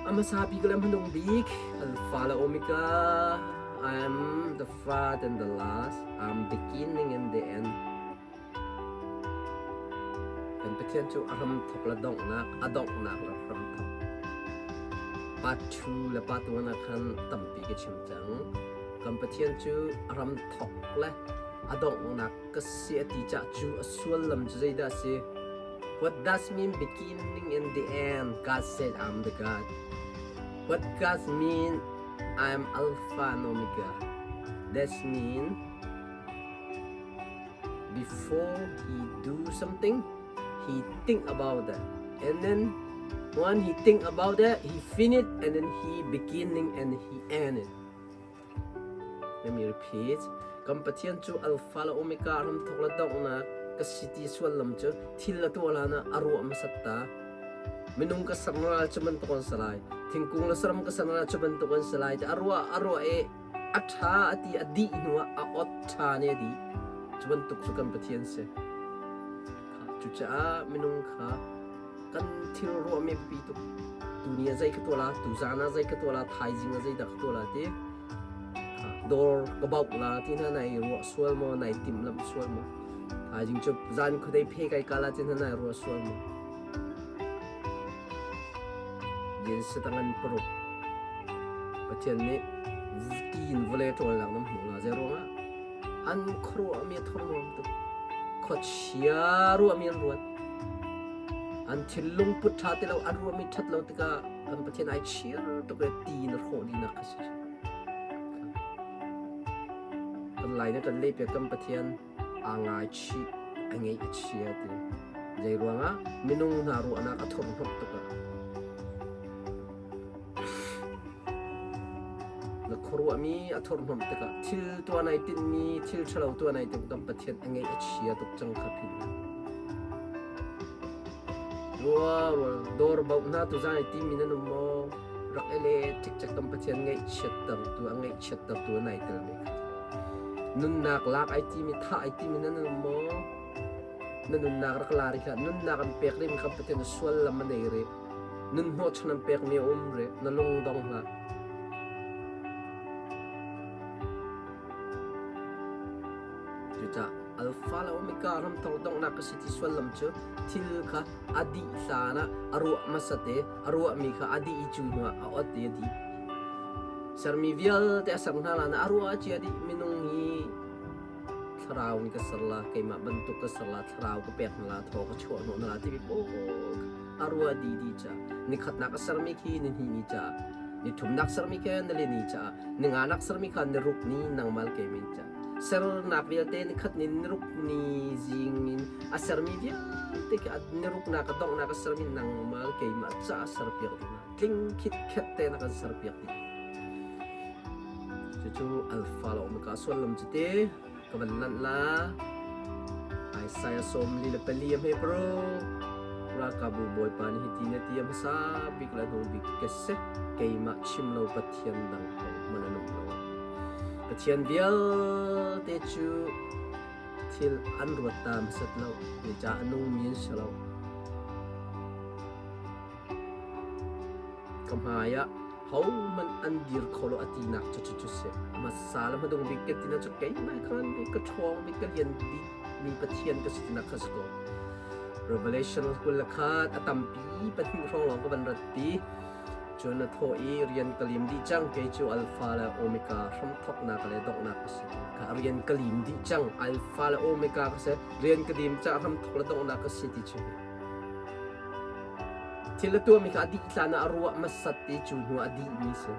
A hmasa bik le hmanung bik Alpha le Omega I am the first and the last I'm beginning and the end Kan Pathian cu a hramthawk le donghnak, a donghnak le hramthawk. Part 2 le part 1 ah khan tampi ka chim cang. Kan Pathian cu a hramthawk le a donghnak ka si a ti cah cu a sullam cu zeidah a si? What does mean beginning and the end? God said, I'm the God. What does mean I'm Alpha and Omega? That's mean before he do something, he think about that. And then when he think about that, he finish and then he beginning and he end it. Let me repeat. Kan Pathian cu Alpha le Omega ramthok le donghnak ka si ti suallam cu thil a tuah hlan ah a ruah hmasat ta. Minung ka ser ral cu bantuk an si lai. Thingkung le saram ka ser ral cu bantuk an si lai. Ti a ruah a ruah i a ṭha a ti a dih hnuah a ot ṭha nih a dih. Cu bantuk cu kan Pathian si. Cucaah minung kha kan thil ruahmi biapi tuk. Tuni ah zei ka tuah la, tuzaan ah zei ka tuah la, thaizing ah zeidah ka tuah la ti. Dawr ka bauh la ti hna nai ruah sual maw, nai timhlamh sual maw. Thaizing cu zan khuadei phe kai ka la ti hna nai ruah sual maw. Genesis tangan paruk. Pathian nih Tiin vawlei ṭawlnak nan hmuh la. Zei ruangah? An khuaruahmi a thurhnawm tuk. Khuachia ruahmi an ruat. An thinlung put ṭha ti lo, an ruahmi ṭhat lo tikah kan Pathian ai chir tuk i ti in a hrawh dihnak kha si. Kan lai na kan leh piak kan Pathian aa ngaichih, a ngeih a chia ti. Zei ruangah minung hna ruahnak a thurhnawmh tuk ah. Na khuaruahmi a thurhnawmh tikah thil tuah nai tinhmi, thil ṭhalo tuah nai timh kan Pathian a ngeih a chia tuk cang kha philh hlah. Rua rual dawr bauh hna tu zan i timi nan um maw? Rak ele cikcek kan Pathian ngaihchiattertu a ngaihchiattertu a nai tel ve kha. Nunnak lak ai timi thah ai timi nan um maw? Na nunnak rak la rih hlah. Nunnak an pek rih mi kan Pathian sual lam a nei rih. Nun hnawhchan an pekmi a um rih. Na lung dong hlah. Cucaah Alpha le Omega ramthar donghnak ka si ti sullam cu thil kha a dih hlan ah a ruah hmasat i a ruahmi kha a dih i cu hnuah a ot i a dih. Sermi vialte a ser hna hlan ah a ruah cia dih minung hi thlarau in ka ser la, keimah bantuk ka ser la, thlarau ka pek hna la, thaw ka chuah hnawh hna la timi pawl a ruah dih dih caah nikhatnak a sermi khi ni hnih ni caah ni thumnak sermi khi ni li ni caah ni nganak sermi kha ni ruk ni nangmal keimah caah sernak vialte nikhat ni niruk ni zing in a sermi vialte khi niruknak a donghnak a sermi nangmal keimah caah serpiak ding tling khit khet te na kan serpiak ding cucu alpha le omega sullam cu te ka van lanh la Isaiah 44 a hme pro ralkapbu bawipa nih hiti na ti a hmasa bik le hnung bik ka si keimah chim lo pathian dang hohmanh an um lo pathian vialte cu thil an ruat ta hmasat lo zeicah a nungmi an si lo Ka hmai ah hohmanh an dir kho lo a tinak cu cucu si. Hmasa le hmadung bik ka tinak cu keimah khan bik ka ṭhawng bik ka lian bik mi Pathian ka si tinak kha si ko. Revelation 21 a tampi pahnih hrawng lawng ka van rat ti. Cun a thawh i rian ka lim dih cang kei cu Alpha le Omega hramthawknak le donghnak ka si. Ka rian ka lim dih cang Alpha le Omega ka si. Rian ka lim cah hramthawk le donghnak ka si ti cu. Thil a tuahmi kha a dih hlan ah a ruah hmasat i cu hnu ah a dihmi si.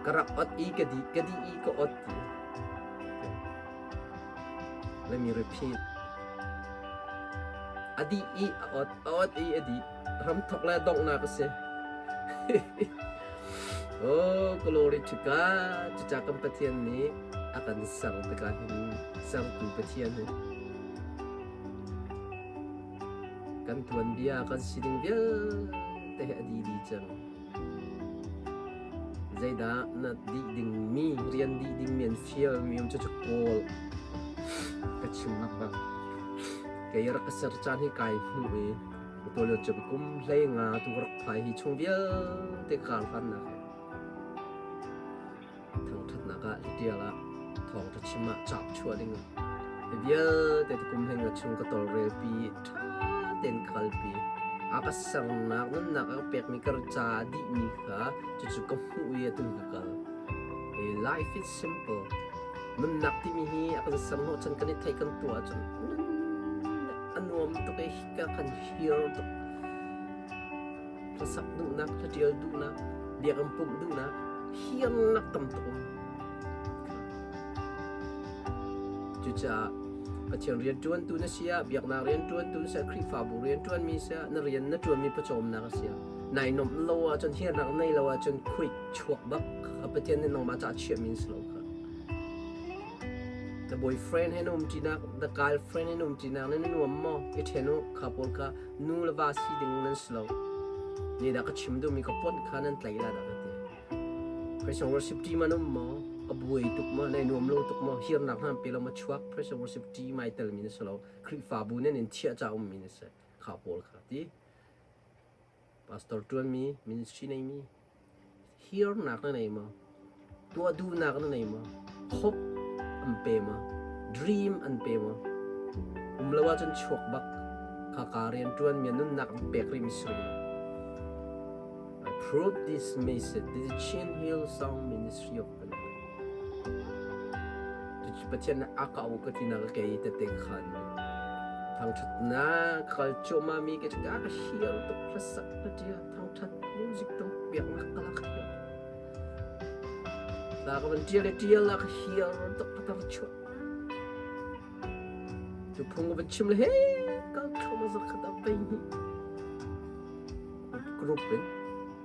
Ka rak ot i ka dih, ka dih i ka ot ti. Let me repeat. A dih i a ot, a ot i a dih. Ramthok le donghnak a si. oh, glory to God. Cucaah kan Pathian nih a kan ser tikah hin sertu Pathian hi Kan tuanbia kan sining vialte hi a dih dih cang. Zeidah na dih dingmi, rian dih dingmi an fialmi um cucu kawl ka chim nak bak. Kei rak ka ser caan hi kai hmuh i tualio cu kum hlei nga tu rak phai hi chung vialte kar hlannak hi. Thangṭhatnak ah hitial ah thawngṭha chim ah cauk chuah ding hi vialte kum hleng a chung ka tawlrelpi ṭha tein ka kalpi. A ka sernak nunnak a ka pekmi ka ca dihmi kha cucu ka hmuh i atu ka kal. Life is simple. Nunnak timi hi a kan ser hnawhchan kan i theih kan tuah ahcun nunnak a nuam tuk i ka kan hir tuk. Hlasak duhnak, hlaṭial duhnak, biakinn pumh duhnak, hiarnak tam tuk um. Cucaah Pathian rianṭuantu na si ah, biaknak rianṭuantu na si ah, Khrihfabu rianṭuanmi si ah, na rian na ṭuanmi pawcawmnak a si ah, nai nuamh lo ahcun, hiarnak nei lo ahcun khuik chuak bak kha Pathian nih nangmah caah chiahmi an si lo kha. Na boyfriend he na umṭinak, na girlfriend he na umṭinak na nuam maw? I ṭhen u, kha pawl kha nu le va si ding nan si lo. Nih dah ka chim duhmi ka ponh kha nan tlaih la dah ka ti. Praise and worship team an um maw? A buai tuk maw? Nai nuam lo tuk maw? Hirnak hna pe lo ma chuak? Praise and worship team ai telmi na si lo. Khrihfabu nan in thiah ca ummi na si. Kha pawl kha ti. Pastor ṭuanmi, ministry neimi, hirnak na nei maw? Tuah duhnak na nei maw? Hope an pe maw? Dream an pe maw? Um lo ahcun chuak bak. Khaka rian ṭuanmi nunnak an pek rihmi si rih lo. Approve this message. This is Chin Hill Song Ministry of Canada. Pathian a ka u ka ti na ka kei tete khan thangthatnak kal cuahmah mi ka ka ka hial tuk hlasak ka tia thangthat music tung piak nak ka lak hial la ka van tial le tial la ka hial tuk ka tar chuah tu phung ka van chim le he kal thoma zakhat a pei ni group in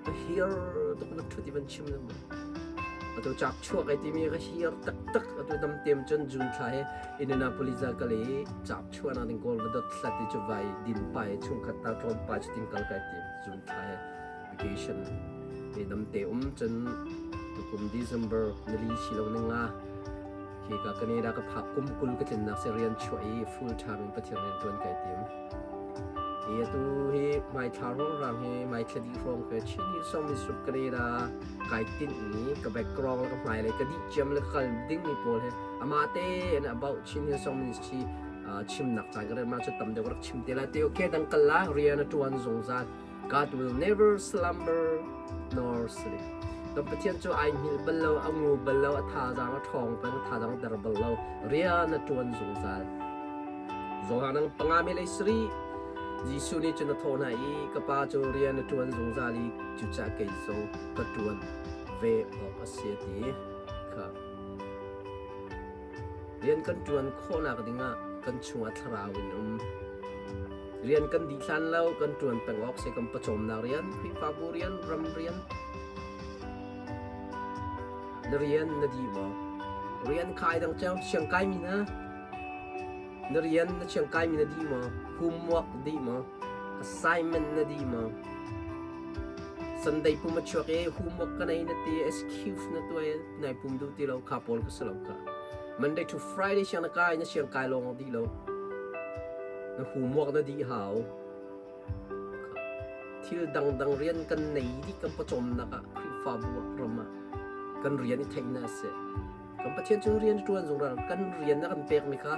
ka hiar tuk na ṭhut i van chim le maw atu cak chuak ai timi ka hiar taktak atu dam tem cun June thla he Indianapolis ah kal i cak chuahnak ding kawl va dot hlat i cu vai din pa i chungkhat ta tlawn pa cu ting kal kai tim June thla he vacation i dam te um cun tukum December nili si lo ning nga khi ka Canada ka phak kum 20 ka tlinnak se rian chuah i full time in Pathian rian ṭuan kai tim. Hi atu hi hmaithla ruangrang hi hmaithla dih hrawng ke Chin hi song mi sup Canada kai tinh mi ka background le ka hmailei ka dih ciam le ka kal ding mi pawl hi amah te in about Chin Hill Song Ministry chimnak caan ka rel ma cu tam deuh rak chim te lai te okay dang kal la rian a tuan zungzal. God will never slumber nor sleep. Kan Pathian cu ai hngilh bal lo, a ngu bal lo, a thazaang a ṭhawng peng, a thazaang a der bal lo, rian a ṭuan zungzal. Johan ang panga mi lei sarih Jesuh nih cun a thawh hna i ka pa cu rian a ṭuan zungzal i cucaah kei zong ka ṭuan ve awk a si a ti. Kha. Rian kan ṭuan khawhnak dingah kan chungah thlarau in um. Rian kan dih hlan lo, kan ṭuan peng awk si, kan pawcawmnak rian, Khrihfabu rian, ram rian. Na rian na dih maw? Rian kha ai dang cio, siangkai mi na. Na rian na siangkai mi na dih maw? Homework dih maw? Assignment na dih maw? Sunday pum a chuak i homework ka nei na ti, excuse na tuah i nai pum duh ti lo kha pawl ka si lo kha. Monday to Friday siang na kai na siang kai lawng dih lo. Na homework na dih hau. Thil dangdang rian kan nei dih kan pawcawmnak ah Khrihfabu ah ram ah kan rian i theih na a si. Kan Pathian cu rian a ṭuan zungzal. Kan rian a kan pekmi kha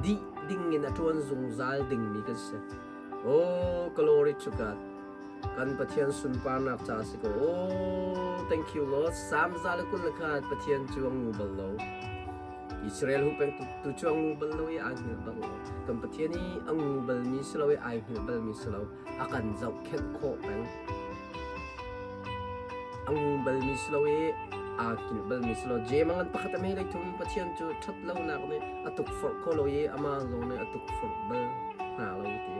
dih ding in a ṭuan zungzal dingmi kan si. Oh, glory to God. Kan Pathian sunparnak ca si ko. Oh, thank you Lord. Psalm 121 Pathian cu a ngu bal lo. Israel hu peng tu cu a ngu bal lo i aa hngilh bal lo. Kan Pathian i a ngu balmi si lo i ai hngilh balmi si lo. A kan zohkhenh khawh peng. A ngu balmi si lo i aa hngilh balmi si lo. Jem a ngan pakhat a mei leithum Pathian cu ṭhat lonak nih a tukforh kho lo i amah zong nih a tukforh bal hna lo ti.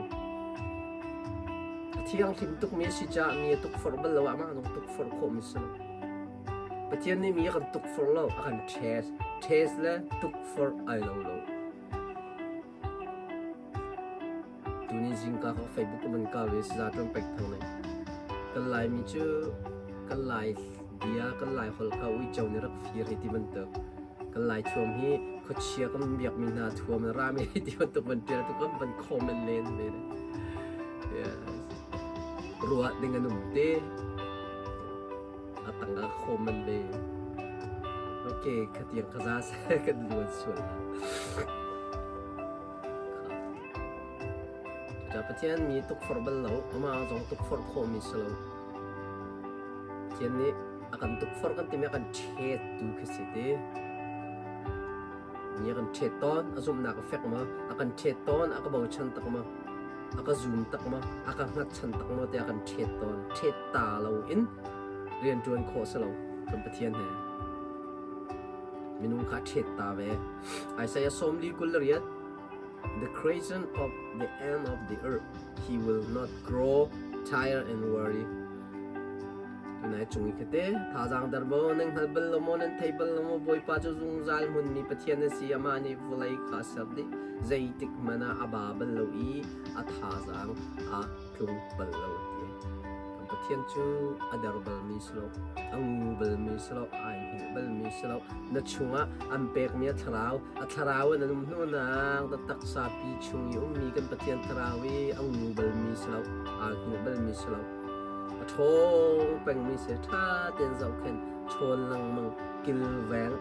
A thianghlim tukmi a si caah mi a tukforh bal lo amah zong tukforh khawhmi si lo. Pathian nih mi a kan tukforh lo, a kan test. Test le tukforh ai lo lo. Tuni zingka ka Facebook ka van kau i saza ṭuan pek thang ne. Kan Laimi cu kan Lai bia, kan Lai holh kha uico nih rak fir hei ti bantuk. Kan Lai thuam hi khuachia kan biakmi hna thuam in rami hei ti bantuk van ṭial tu kan van comment len ve. Yes. Ruah ding an um te. A tang ah comment ve. Okay, khatiang khaza se kan luan sual. Cucaah Pathian mi tukforh bal lo, amah zong tukforh khawhmi si lo. Pathian nih a kan tukforh kan timi a kan ṭhet tu khi si ti. Mi a kan ṭhet tawn, a zumhnak a fek ma, a kan ṭhet tawn, a ka bochan tak ma, a ka zum tak ma, a ka hngatchan tak ma tiah a kan ṭhet tawn. Ṭhet ta lo in rianṭuan khawh si lo kan Pathian he. Minung kha ṭhet ta ve. Isaiah 48 The creation of the end of the earth, he will not grow tired and weary. Tunai chung i khate thazaang dar maw nan hngal bal lo maw nan thei bal lo maw Bawipa cu zungzal hmunmi Pathian a si amah nih vawlei kha a ser dih zeitik hmanh ah a ba bal lo i a thazaang a tlung bal lo ti. Kan Pathian cu a der balmi si lo, a ngu balmi si lo, ai hngilh balmi si lo. Na chungah an pekmi a thlarau, a thlarau in an um hnu nak na taksa pi chung i ummi kan Pathian thlarau i a ngu balmi si lo, aa hngilh balmi si lo. A ṭhawng pengmi si, ṭha tein zohkhenh, chawn lengmang, kilveng.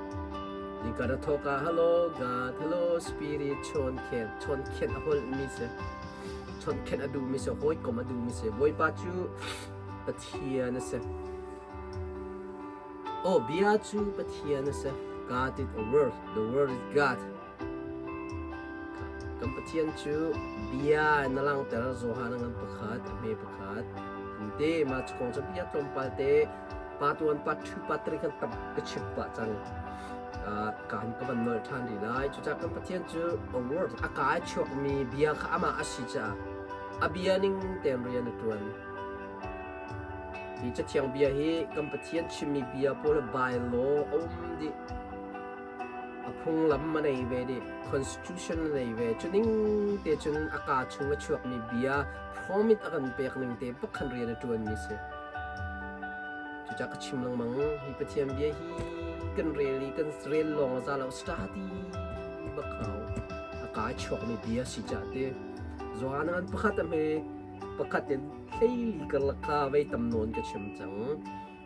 Zingka na thawk ah hello God, hello Spirit, chawn khen, chawn khen a holhmi si. Chawnhkhenh a duhmi si, hawikom a duhmi si. Bawipa cu Pathian a si. Aw bia cu Pathian a si. God is a word. The word is God. Kan Pathian cu bia in a langhter Johan a ngan pakhat, a hme pakhat. Te ma cu kong cu bia tlawmpal te part 1, part 2, part 3 kan tam ka chim pah cang. Kan ka van nolh ṭhan rih lai. Cucaah kan Pathian cu a word a kaa chuakmi bia kha amah a si caah a bia ning tein rian a ṭuan. Hi cathiang bia hi kan Pathian chimmi bia pawl bylaw a um dih. A phunglam a nei ve dih. Constitution a nei ve. Cu ning te cun a kaa chung a chuakmi bia promise a kan pek ning te bak khan rian a ṭuanmi si. Cucaah ka chim lengmang. Hi Pathian bia hi kan rel i kan rel lawng a za lo. Study bak hau. A kaa chuakmi bia si caah te. Johan an pakhat a hme pakhat in hleili karlak kha vei tam nawn ka chim cang.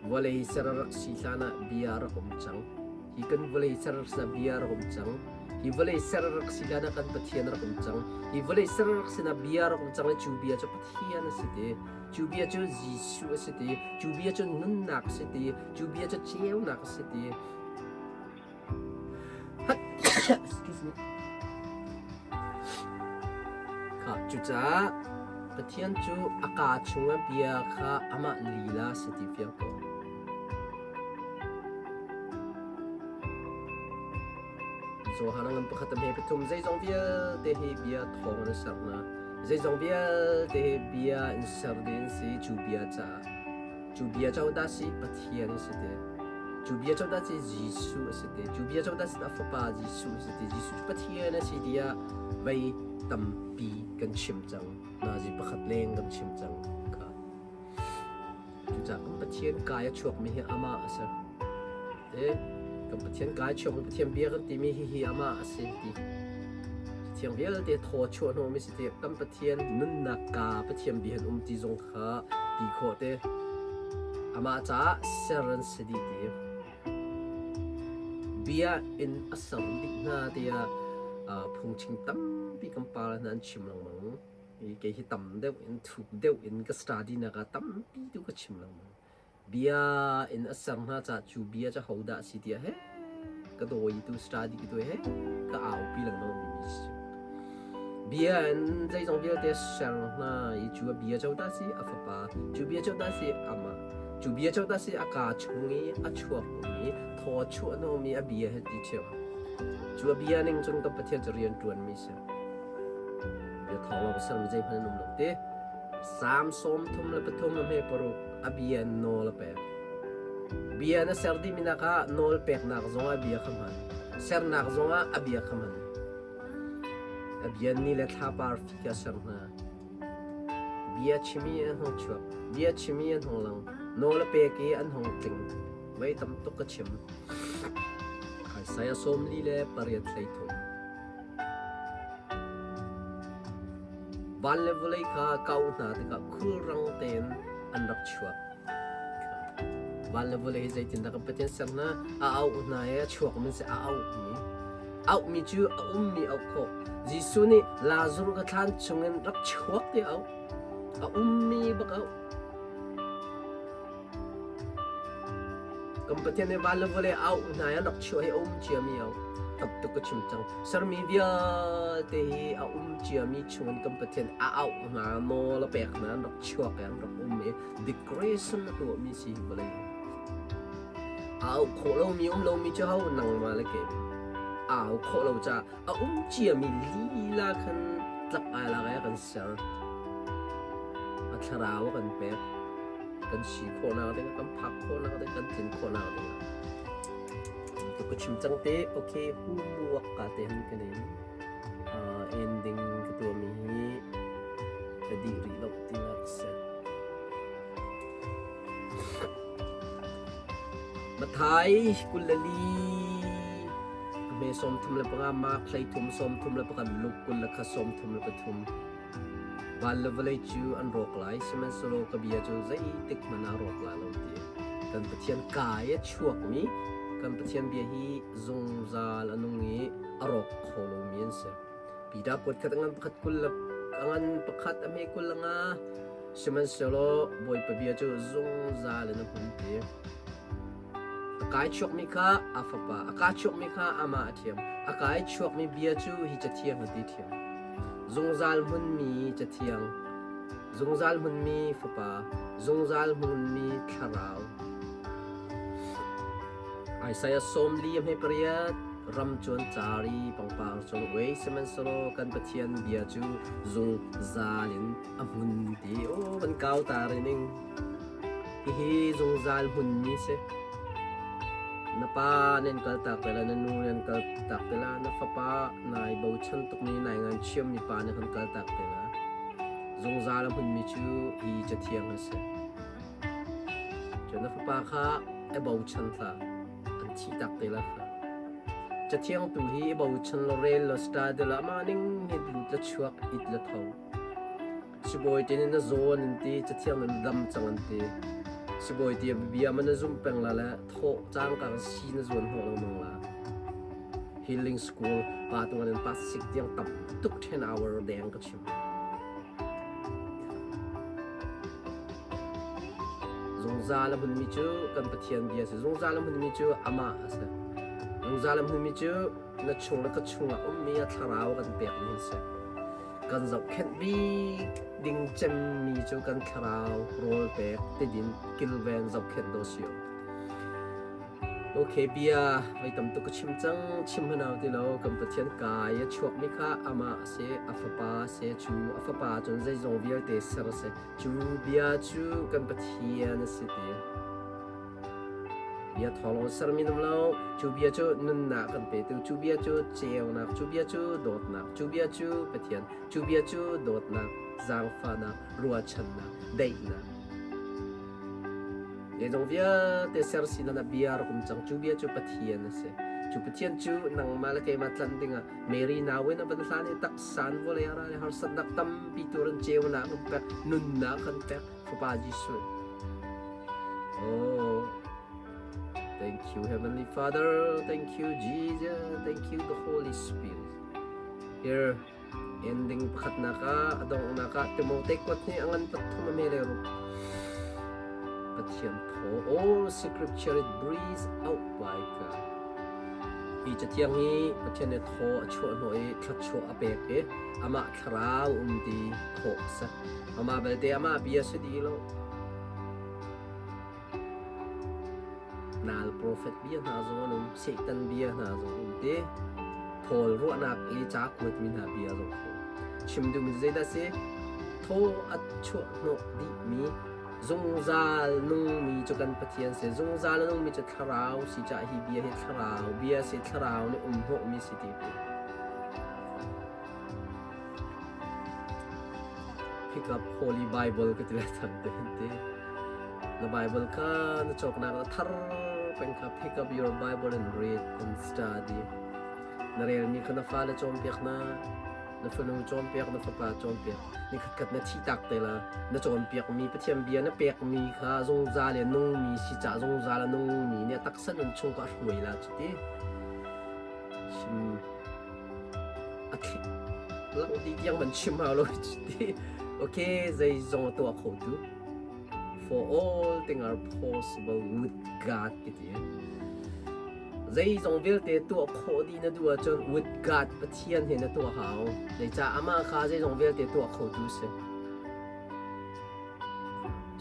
Vawlei ser a rak si hlan ah bia a rak um cang. Hi kan vawlei ser a bia a rak um cang. Hi vawlei ser a rak si hlan ah kan Pathian a rak um cang. Hi vawlei ser a rak sinah bia a rak um cang i cu bia cu Pathian a si ti. Cu bia cu Jesuh a si ti. Cu bia cu nunnak a si ti. Cu bia cu ceunak a si ti. Excuse me. Kha cucaah Pathian cu a kaa chungah bia kha amah lila si ti fiang ko. Johan a ngan pakhat a hme pathum zeizong vialte hi bia thawng in ser hna. Zeizong vialte hi bia in ser ding si cu bia caah. Cu bia cu dah si Pathian a si te. Cu bia cu dah si Jesuh a si te. Cu bia cu dah si a fapa Jesuh a si te. Jesuh cu Pathian a si tiah vei tampi kan chim cang. Nazi pakhat leng kan chim cang. Kha. Cucaah kan Pathian kai a chuakmi hi amah a si. Te kan Pathian kai chuakmi Pathian bia kan timi hi hi amah a si ti. Thiang vialte thaw chuah hnawhmi si ti kan Pathian nunnak ka Pathian bia an um ti zong kha ti khawh te amah caah ser an si dih ti bia in a ser dih hna tiah phungchim tampi kan pa le hna an chim lengmang i kei hi tam deuh in thuk deuh in ka study nak ah tampi tu ka chim lengmang bia in a ser hna caah cu bia cu hodah a si tiah he ka dawi tu study ka tuah he ka aupi lengmang mi si bia in zeizong vialte ser hna i cu a bia cu dah si a fapa cu bia cu dah si amah cu bia cu dah si a kaa chung i a chuak mi thaw chuah hnawmi a bia he ti ṭhiam cu a bia ning cun ka Pathian cu rian ṭuan mi si bia thawng lawng sermi zeihmanh an um lo te Salm 33 a hme paruk a bia nawl a pek. Bia na ser dihmi nak ah nawl peknak zongah bia kha hman. Sernak zongah a bia kha hman. A bia ni le thlapar fi kha ser hna. Bia chimi an hung chuak. Bia chimi an hung lang. Nawl a pek i an hung tling. Vei tam tuk ka chim. Isaiah 48 thum. Van le vawlei kha kau hna tikah khulrang tein an rak chuak. Van le vawlei hi zeitindah kan Pathian ser hna? A auh hna i a chuak min si a auhmi. Auhmi cu a ummi auh khawh. Jesuh nih Lazarus ka thlan chungin rak chuak ti auh. A ummi bak auh. Kan Pathian nih van le vawlei auh hna i an rak chuah hi a um ciami a tam tuk ka chim cang. Sermi vialte hi a um ciami chungin kan Pathian a auh hna, nawl a pek hna, an rak chuak i an rak um i declaration a tuahmi si hi vawlei. A auh khawh lomi um lomi cu ho nangmah le keimah. A auh khawh lo caah a um ciami lila khan tlak ai lak i a kan ser. A thlarau a kan pek. Kan si khawhnak ding, kan phak khawhnak ding, kan tlin khawhnak ding. Ka chim cang te, okay, hu muak ka te han kan in ending ka tuahmi hi ka dih rih lo tinak si. Mathai 24 hme 35 Mark 33 31 Luke 21 33 Van le vawlei cu an rawk lai sihmanhsehlaw ka bia cu zeitik hmanh ah rawk lai lo ti kan Pathian kaa i a chuakmi kan Pathian bia hi zungzal a nung i a rawk kho lomi an si. Peter kuat khat a ngan pakhat 20 le a ngan pakhat a hme 25 sihmanhsehlaw Bawipa bia cu zungzal in a hmun ti. kai chuakmi kha a fapa, a kaa chuakmi kha amah a ṭhiam. A kai chuakmi bia cu hi cathiang a ti ṭhiam. Zungzal hmunmi cathiang, zungzal hmunmi fapa, zungzal hmunmi thlarau. Isaiah 40 a hme pariat ram cun cari pangpar cun uai sihmanhsehlaw kan Pathian bia cu zungzal in a hmun ti aw kan kau ta re ning hihi zungzal hmunmi si na pa nan kal tak te la na nu nan kal tak te la na fapa nai bochan tukmi nai ngan chiammi pa na kan kal tak te la zungzal a hmunmi cu hi cathiang a si Cun na fapa kha i bochan hlah, an thih tak te lai kha. Cathiang tu hi i bochan law rel law study law amah ning hin lut le chuak it le tho. Sibawi te nih na zawn an ti, cathiang nan dam cang an ti. Sibawi ti bia man na zum peng la le thawh cangkang si na zuan hnawh lengmang la. Healing school pa tu an pa sik tiang tam tuk 10 hour deng ka chim. Zungzal a hmunmi cu kan Pathian bia a si. Zungzal a hmunmi cu amah a si. Zungzal a hmunmi cu na chung le ka chungah ummi a thlarau kan pekmi an si. Kan zohkhenh bik ding cemmi cu kan thlarau rawl pek tidin kilven zohkhenh do si. Okay, bia voi tam tuk ka chim cang, chim hanau ti lo. Kan Pathian kai a chuakmi kha amah a si, a fapa a si, cu a fapa cun zeizong vialte ser a si. Cu bia cu kan Pathian a si ti. Bia thawng sermi nam lo, cu bia cu nunnak kan petu, cu bia cu ceunak, cu bia cu dawtnak, cu bia cu Pathian, cu bia cu dawtnak, zaangfahnak, ruahchannak, daihnak. Zeizong vialte ser sinan ah bia rak um cang. Cu bia cu Pathian a si. Cu Pathian cu nangmah le keimah tlanh dingah Mary nau in a van hlan i taksa in vawlei ah ra i harsatnak tampi tur in ceunak kan pek, nunnak kan pek, Fapa Jesuh. Oh, thank you Heavenly Father, thank you Jesus, thank you the Holy Spirit. Here, Ending pakhatnak ah a donghnak ah Timote kuat nih a ngan pathum a me le ruk. Pathian thaw all scripture it breathes out by God. Hi cathiang hi Pathian nih thaw a chuah hnawh i thluachuah a pek i amah thlarau um ti khawh a si. Amah belte amah bia si di lo. Nal profet bia hna zong an um, Satan bia hna zong um ti. Paul ruahnak i ca kuatmi hna bia zong kho. Chim duhmi zeidah si? Thaw a chuah hnawh dihmi zungzal nungmi cu kan Pathian si. Zungzal a nungmi cu thlarau si caah hi bia hi thlarau bia si, thlarau nih um hnawhmi si ti. Pick up Holy Bible ka ti lai thang te ti. Na Bible kha na cawknak a thar peng kha pick up your Bible and read and study. Na relmi kha na fale cawnpiak na, na fanu cawnpiak, na fapa cawnpiak. Ni khatkhat na thih tak te la, na cawnpiakmi Pathian bia na pekmi kha zungzal i nungmi si ca zungzal a nungmi nih a taksa nun chung ka hruai la cu ti. Chim a thli lang ti tiang man chim hau lo ti okay zeizong a tuah kho tu for all things are possible with God ti ti zeizong vialte tuah khawh dih na duh ahcun with God Pathian he na tuah hau zeicah amah kha zeizong vialte tuah kho tu si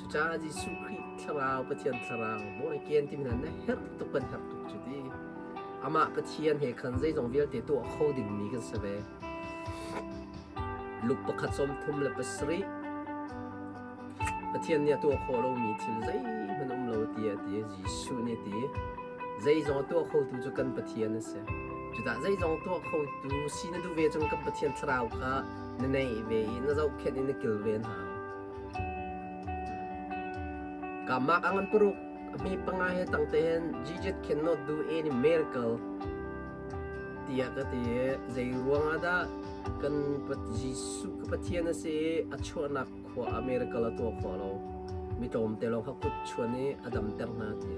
cucaah Jesuh Khrih thlarau Pathian thlarau born again timi hna na herh tuk kan herh tuk cu ti Amah Pathian he khan zeizong vialte tuah kho dingmi kan si ve. Luke pakhat 37 Pathian nih a tuah khawh lomi thil zeihmanh um lo tiah a ti. Jesuh nih a ti. Zeizong a tuah khotu cu kan Pathian a si. Cudah zeizong tuah khotu si na duh ve cun kan Pathian thlarau kha na neih ve i na zohkhenh i na kilven hau. Kamak ang an paruk Mi panga he tang te hin Jesus cannot do any miracle tiah ka ti i zei ruang ah dah kan Jesuh ka Pathian a si i a chuahnak khua ah miracle a tuah khawh lo. Mi tlawmte lawng kha kut chuan i a damter hna ti.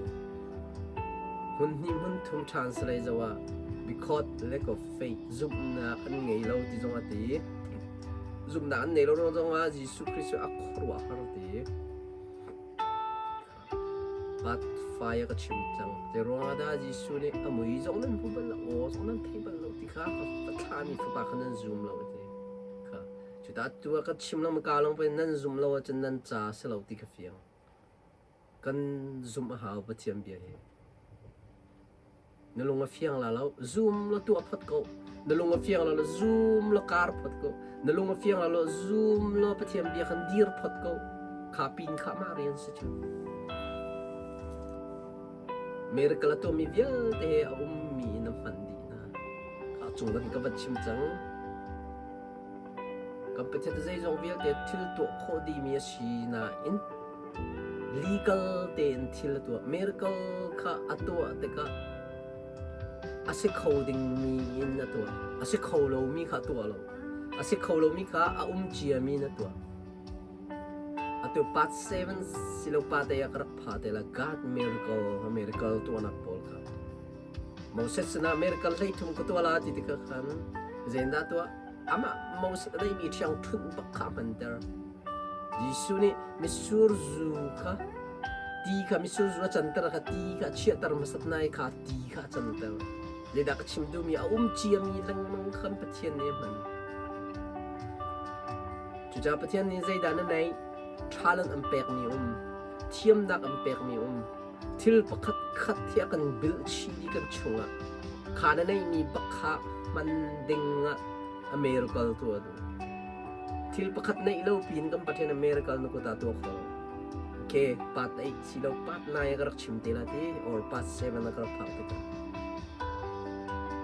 Hmun hnih hmun thum translate zoh ah because lack of faith zumhnak an ngei lo ti zong a ti. Zumhnak an nei lo ruang zong ah Jesuh Khrist cu a khuaruahhar ti. Part 5 ah ka chim cang. Zei ruangah dah Jesuh nih a mui zong nan hmu bal lo, aw zong nan thei bal lo ti kha ka thlahmi fapa kha nan zum lo ti kha. Cuta tu ah ka chim lengmang ka lawng pei nan zum lo ahcun nan ca si lo ti ka fiang. Kan zumh a hau Pathian bia hi. Na lung a fiang la lo, zum law tuah phot ko. Na lung a fiang la lo, zum law kar phot ko. Na lung a fiang la lo, zum law Pathian bia khan dir phot ko. Kha pin kha mah rian si cu. Miracle a tuahmi vialte he a ummi in a hman dih hna. Kha cung kan ka van chim cang. Kan Pathian zeizong vialte thil tuah khawh dihmi a si nain legal tein thil a tuah. Miracle kha a tuah tikah a si kho dingmi in a tuah. A si kho lomi kha a tuah lo. A si kho lomi kha a um ciami in a tuah. Atu part 7 silo pa te ah ka rak pha te la God miracle miracle tuahnak pawl kha. Moses sinah miracle 13 ka tuah la ti tikah khan zeidah tuah? Amah Moses a neihmi ṭhiangṭhunh bak kha a hmanter. Jesuh nih mitsur zu kha ti kha mitsur zu a canter kha ti kha a chiahter hmasat nai kha ti kha a canter. Zeidah ka chim duhmi a um ciami lengmang khan Pathian nih a hman. Cucaah Pathian nih zeidah na neih? Talent an pekmi um, thiamnak an pekmi um, thil pakhat khat hi a kan bilh chih i kan chungah kha na neihmi bak kha hman ding ah a miracle tuah duh. Thil pakhat neih lo piin kan Pathian a miracle na kut ah tuah kho. Okay, part 8 si lo part 9 ka rak chim te la ti or part 7 ka rak phak tikah.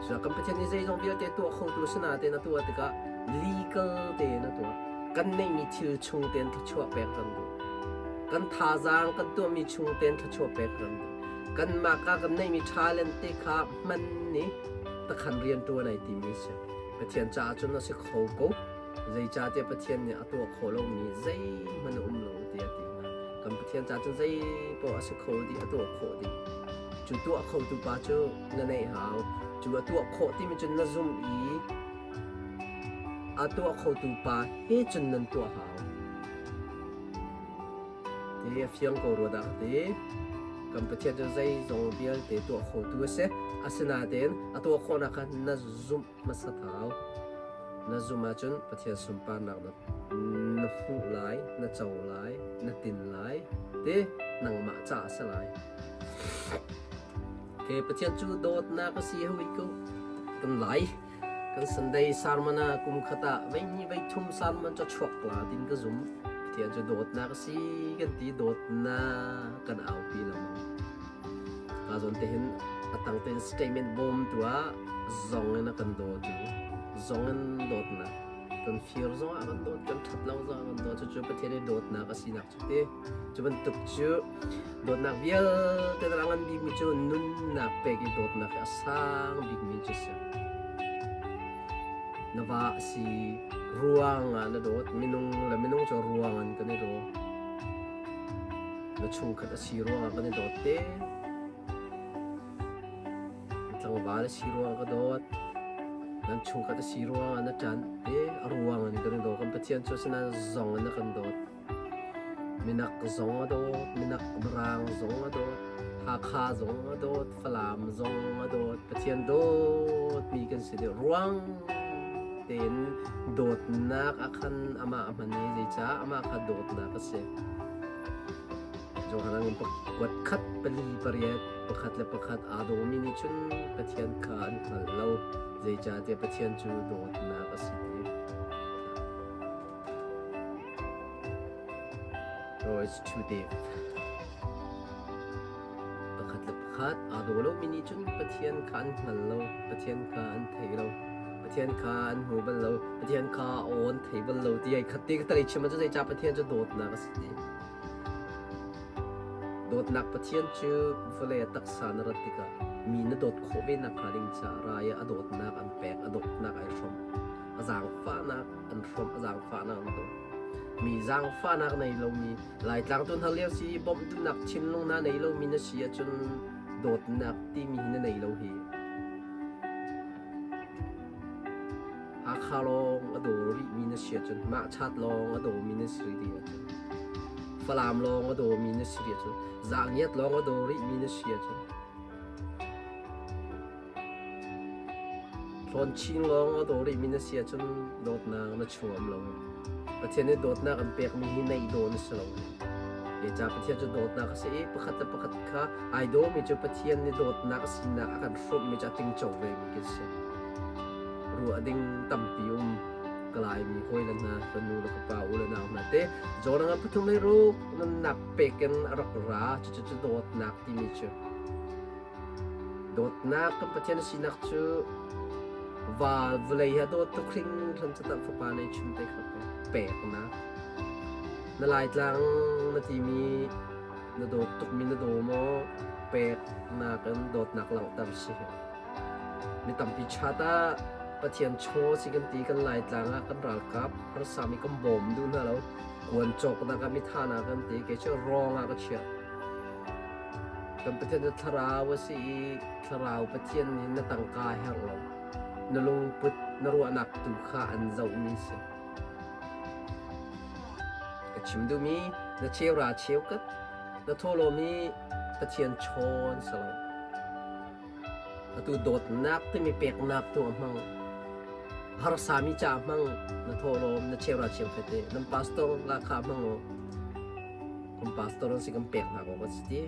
So kan Pathian nih zeizong vialte tuah kho tu si nain a tuah tikah legal tein a tuah. Kan neihmi thil chung tein thluachuah pek kan duh. Kan thazaang kan tuahmi chung tein thluachuah pek kan duh. Kanmah ka kan neihmi talent te kha hman nih takhan rian ṭuan ai timi si. Pathian caah cun a si kho ko. Zeicahtiah Pathian nih a tuah khawh lomi zeihmanh a um lo tiah a ti hna. Kan Pathian caah cun zei paoh a si kho dih, a tuah khawh dih. Cu tuah khotu pa cu na neih hau. Cu a tuah khawh timi cun na zumh i a tuah khotu pa he cun nan tuah hau. Ti a fiang ko rua dah ka ti. Kan Pathian cu zeizong vialte tuah khotu a si. Asinain a tuah khawhnak kha na zumh hmasat hau. Na zumh ahcun Pathian sunparnak na, na hmuh lai, na co lai, na tin lai, ti nangmah ca a si lai. Okay, Pathian cu dawtnak a si hawi ko. Kan lai. Kan Sunday sermon ah kum khat ah vei hnih vei thum sermon cu chuak la tin ka zum. Pathian cu dawtnak a si kan ti dawtnak kan aupi lengmang. Ka zawn te hin a tang tein statement bawm tu ah zong in a kan dawtu zong in dawtnak kan fir zong ah kan dawt kan ṭhat lo zong ah kan dawt cucu Pathian i dawtnak a sinak cu ti cu bantuk cu dawtnak vialte a ngan bikmi cu nunnak pek i dawtnak hi a sang bikmi cu si na va a si ruang ah na dawt minung le minung cu ruang in kan i daw na chungkhat a si ruangah kan i dawt te Tlangval a si ruang ka dawt. Nan chungkhat a si ruangah na ṭanh i a ruang in kan i daw. Kan Pathian cu asinain zong in a kan dawt. Minak zong a dawt, minak Mirang zong a dawt, Hakha zong a dawt, Falam zong a dawt. Pathian dawtmi kan si dih. Ruang tein dawtnak ah khan amah a hman i zeicah amah kha dawtnak a si. Johan kuat khat pali pariat pakhat le pakhat aa dawmi nih cun Pathian kha an hngal lo, zeicahtiah Pathian cu dawtnak a si ti. Oh, it's too deep. Pakhat le pakhat aa daw lomi nih cun Pathian kha an hngal lo, Pathian kha an thei lo, Pathian kha an hmu bal lo, Pathian kha aw an thei bal lo ti ai khat te ka talei chim ahcun zeicah Pathian cu dawtnak a si ti. Dawtnak Pathian cu vawlei a taksa na rat tikah mi na dawt khawh ve nakhnga ding caah ra i a dawtnak an pek, a dawtnak ai hrawmh. A zaangfahnak an hrawmh, a zaangfahnak an dawt. Mi zaangfahnak nei lomi Laitlang tu hna lio si bawmh duhnak thinlung na nei lomi na si ahcun dawtnak timi hi na nei lo hi. Hakha lawng a daw rihmi na si ahcun mah chat lawng a dawmi na si rih ahcun. Falam lawng a dawmi na si rih ahcun, zaangiat lawng a daw rihmi na si ahcun, Hlawnching lawng a daw rihmi na si ahcun dawtnak na chuam lo. Pathian nih dawtnak an pekmi hi neih daw na si lo. Zeicah Pathian cu dawtnak a si i pakhat le pakhat kha ai dawmi cu Pathian nih dawtnak a sinak a kan hrawmhmi cu a tingco vemi kan si. Ruah ding tampi um. Ka Laimi hawile hna, ka nu le ka pa, u le nau hna te, John ngan pathum le ruk nunnak pek in a rak ra. Cucu cu dawtnak timi cu. Dawtnak kan Pathian sinak cu val vawlei he dawt tuk hringhran cu tah fapa nei chim te kha peknak. Na Laitlang na timi na dawt tukmi na daw maw peknak in dawtnak langhter si. Mi tampi chat ah Pathian chaw si kan ti kan Laitlang ah kan ralkap harsami kan bawm duh hna lo. Kuan cawknak ah mitha na kan ti kei cu wrong ah ka chiah. Kan Pathian cu thlarau a si i thlarau Pathian nih na tangka a herh lo. Na lungput, na ruahnak tu kha an zohmi si. Ka chim duhmi na cheura cheukhat, na thawhlawm hi Pathian chaw an si lo. Atu dawtnak timi peknak tu a hmang. Harsami ca hmang na thawhlawm na cheura cheukhat te nan pastor la kha hmang u. Kan pastor an si kan pek hna awk a si ti.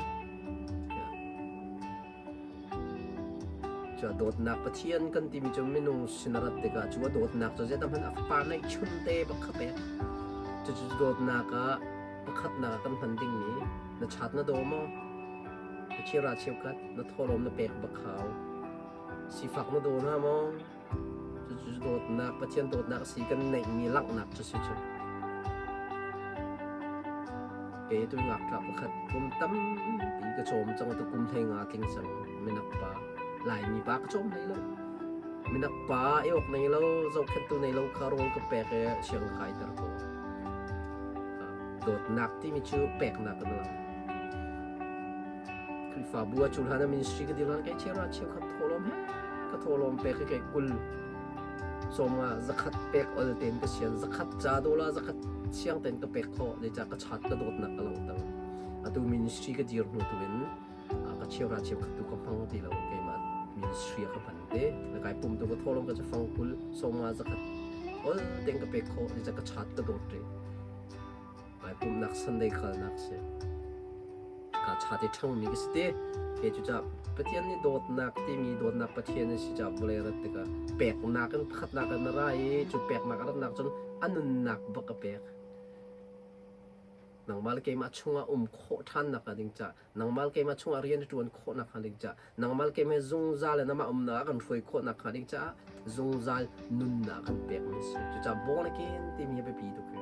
Cu a dawtnak Pathian kan timi cu minung sin a rat tikah cu a dawtnak cu zeidah hmanh a fapa neihchun te bak kha pek. Cucu dawtnak ah pakhatnak ah kan hman dingmi na chat na daw maw? Na chira cheukhat na thawhlawm na pek bak hau. Sifak na daw hna maw? Cucu dawtnak, Pathian dawtnak a si kan neihmi langhnak cu si cu. Kei tu ngakṭah pakhat kum tampi ka cawm cang tu kum 15 tling cang minak pa Laimi pa ka cawm hlei lo minak pa i awk nei lo zohkhenhtu nei lo kha rawl ka pek i siang kai ter ko dawtnak timi cu peknak kan lang Khrihfabu ah cu hlan ah ministry ka dir hlan kai chera cheukhat thawhlawm he ka thawhlawm pek hi kai 20 sawmnga zakhat pek ol ten ka sian zakhat ca dola zakhat siang ten ka pek khawh zeicah ka chat ka dawtnak ka langhter atu ministry ka dir hnu tu in ka cheura cheukhat tu ka hmang ti lo keimah ministry ka hman te na kai pum tu ka thawhlawm ka fang 20 sawmnga zakhat ol ten ka pek khawh zeicah ka chat ka dawt re Kai pumhnak Sunday kalnak si. Ka cha te ṭhangmi ka si te. Ke cu ca Pathian nih dawtnak timi dawtnak Pathian a si ca vawlei rat tikah peknak in pakhatnak in a ra i cu peknak a ratnak cun a nunnak bak a pek. Nangmah le keimah chungah um khawh ṭhannak hnga ding ca nangmah le keimah chungah rian a ṭuan khawh nakhnga ding caah nangmah le keimah zungzal in amah umnak ah kan hruai khawh nakhnga ding caah zungzal nunnak kan pekmi a si. Cucaah born again timi hi a biapi tuk hi.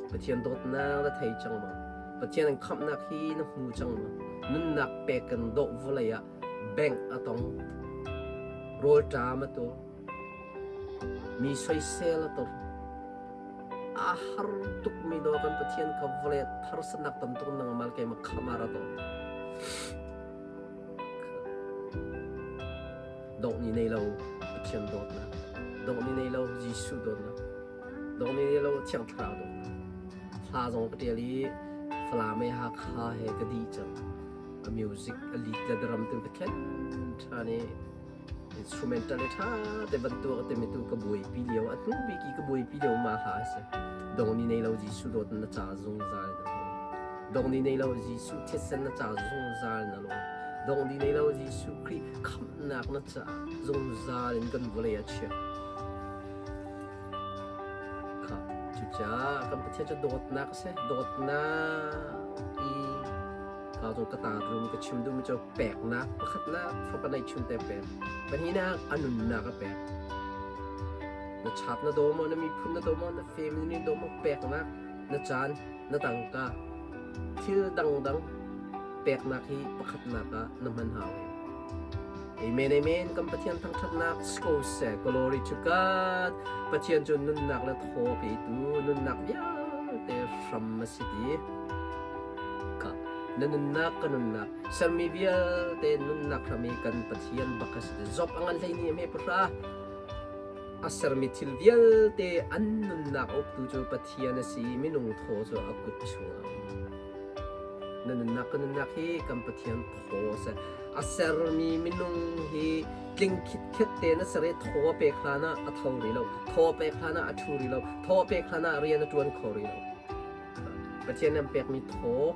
Pathian dawtnak na thei cang maw? Pathian an khamhnak hi na hmu cang maw? Nunnak pek kan dawh vawlei ah bank a tong. Rawlṭam a tur. Mi soisel a tor. Aa har tukmi daw kan Pathian kha vawlei harsatnak tam tuk nangmah keimah khamh ah ra tuah. Dongh ni nei lo Pathian dawtnak, dongh ni nei lo Jesuh dawtnak, dongh ni nei lo Thiang Thlarau dawtnak. Hla zong ka ṭial i Falam he Hakha he ka dih cang. A music a lead le drum tu ka thlen ṭhan i instrumental i ṭha te bantuk a timi tu ka buaipi lio a hnu bik i ka buaipi lio ma hla a si dong ni nei lo Jesuh dawt na ca zungzal na lo dong ni nei lo Jesuh thisen na ca zungzal na lo dong ni nei lo Jesuh Khrih khamhnak na ca zungzal in kan vawlei a chiah kha cucaah kan Pathian cu dawtnak a si dawtnak i Ka zong ka tar rum ka chim duhmi cu peknak pakhatnak fapa neihchun te pek pahnihnak a nunnak a pek na chat na daw maw na miphun na daw maw na family na daw maw peknak na caan na tangka thil dangdang peknak hi pakhatnak ah na hman hau Amen amen kan Pathian thangthatnak sko seh glory to God Pathian cu nunnak le thaw petu nunnak vialte hram a si ti Ka na nunnak ka nunnak sermi vialte nunnak hram i kan Pathian bak a si ti Job a ngan hlei ni hme pahra a sermi thil vialte an nunnak uktu cu Pathian a si minung thaw cu a kut chungah. Na nunnak ka nunnak hi kan Pathian thaw a si. A sermi minung hi tling khitkhet tein a ser i thaw a pek hlan ah a tho rih lo. Thaw a pek hlan ah a ṭhu rih lo. Thaw a pek hlan ah rian a ṭuan kho rih lo. Pathian nih an pekmi thaw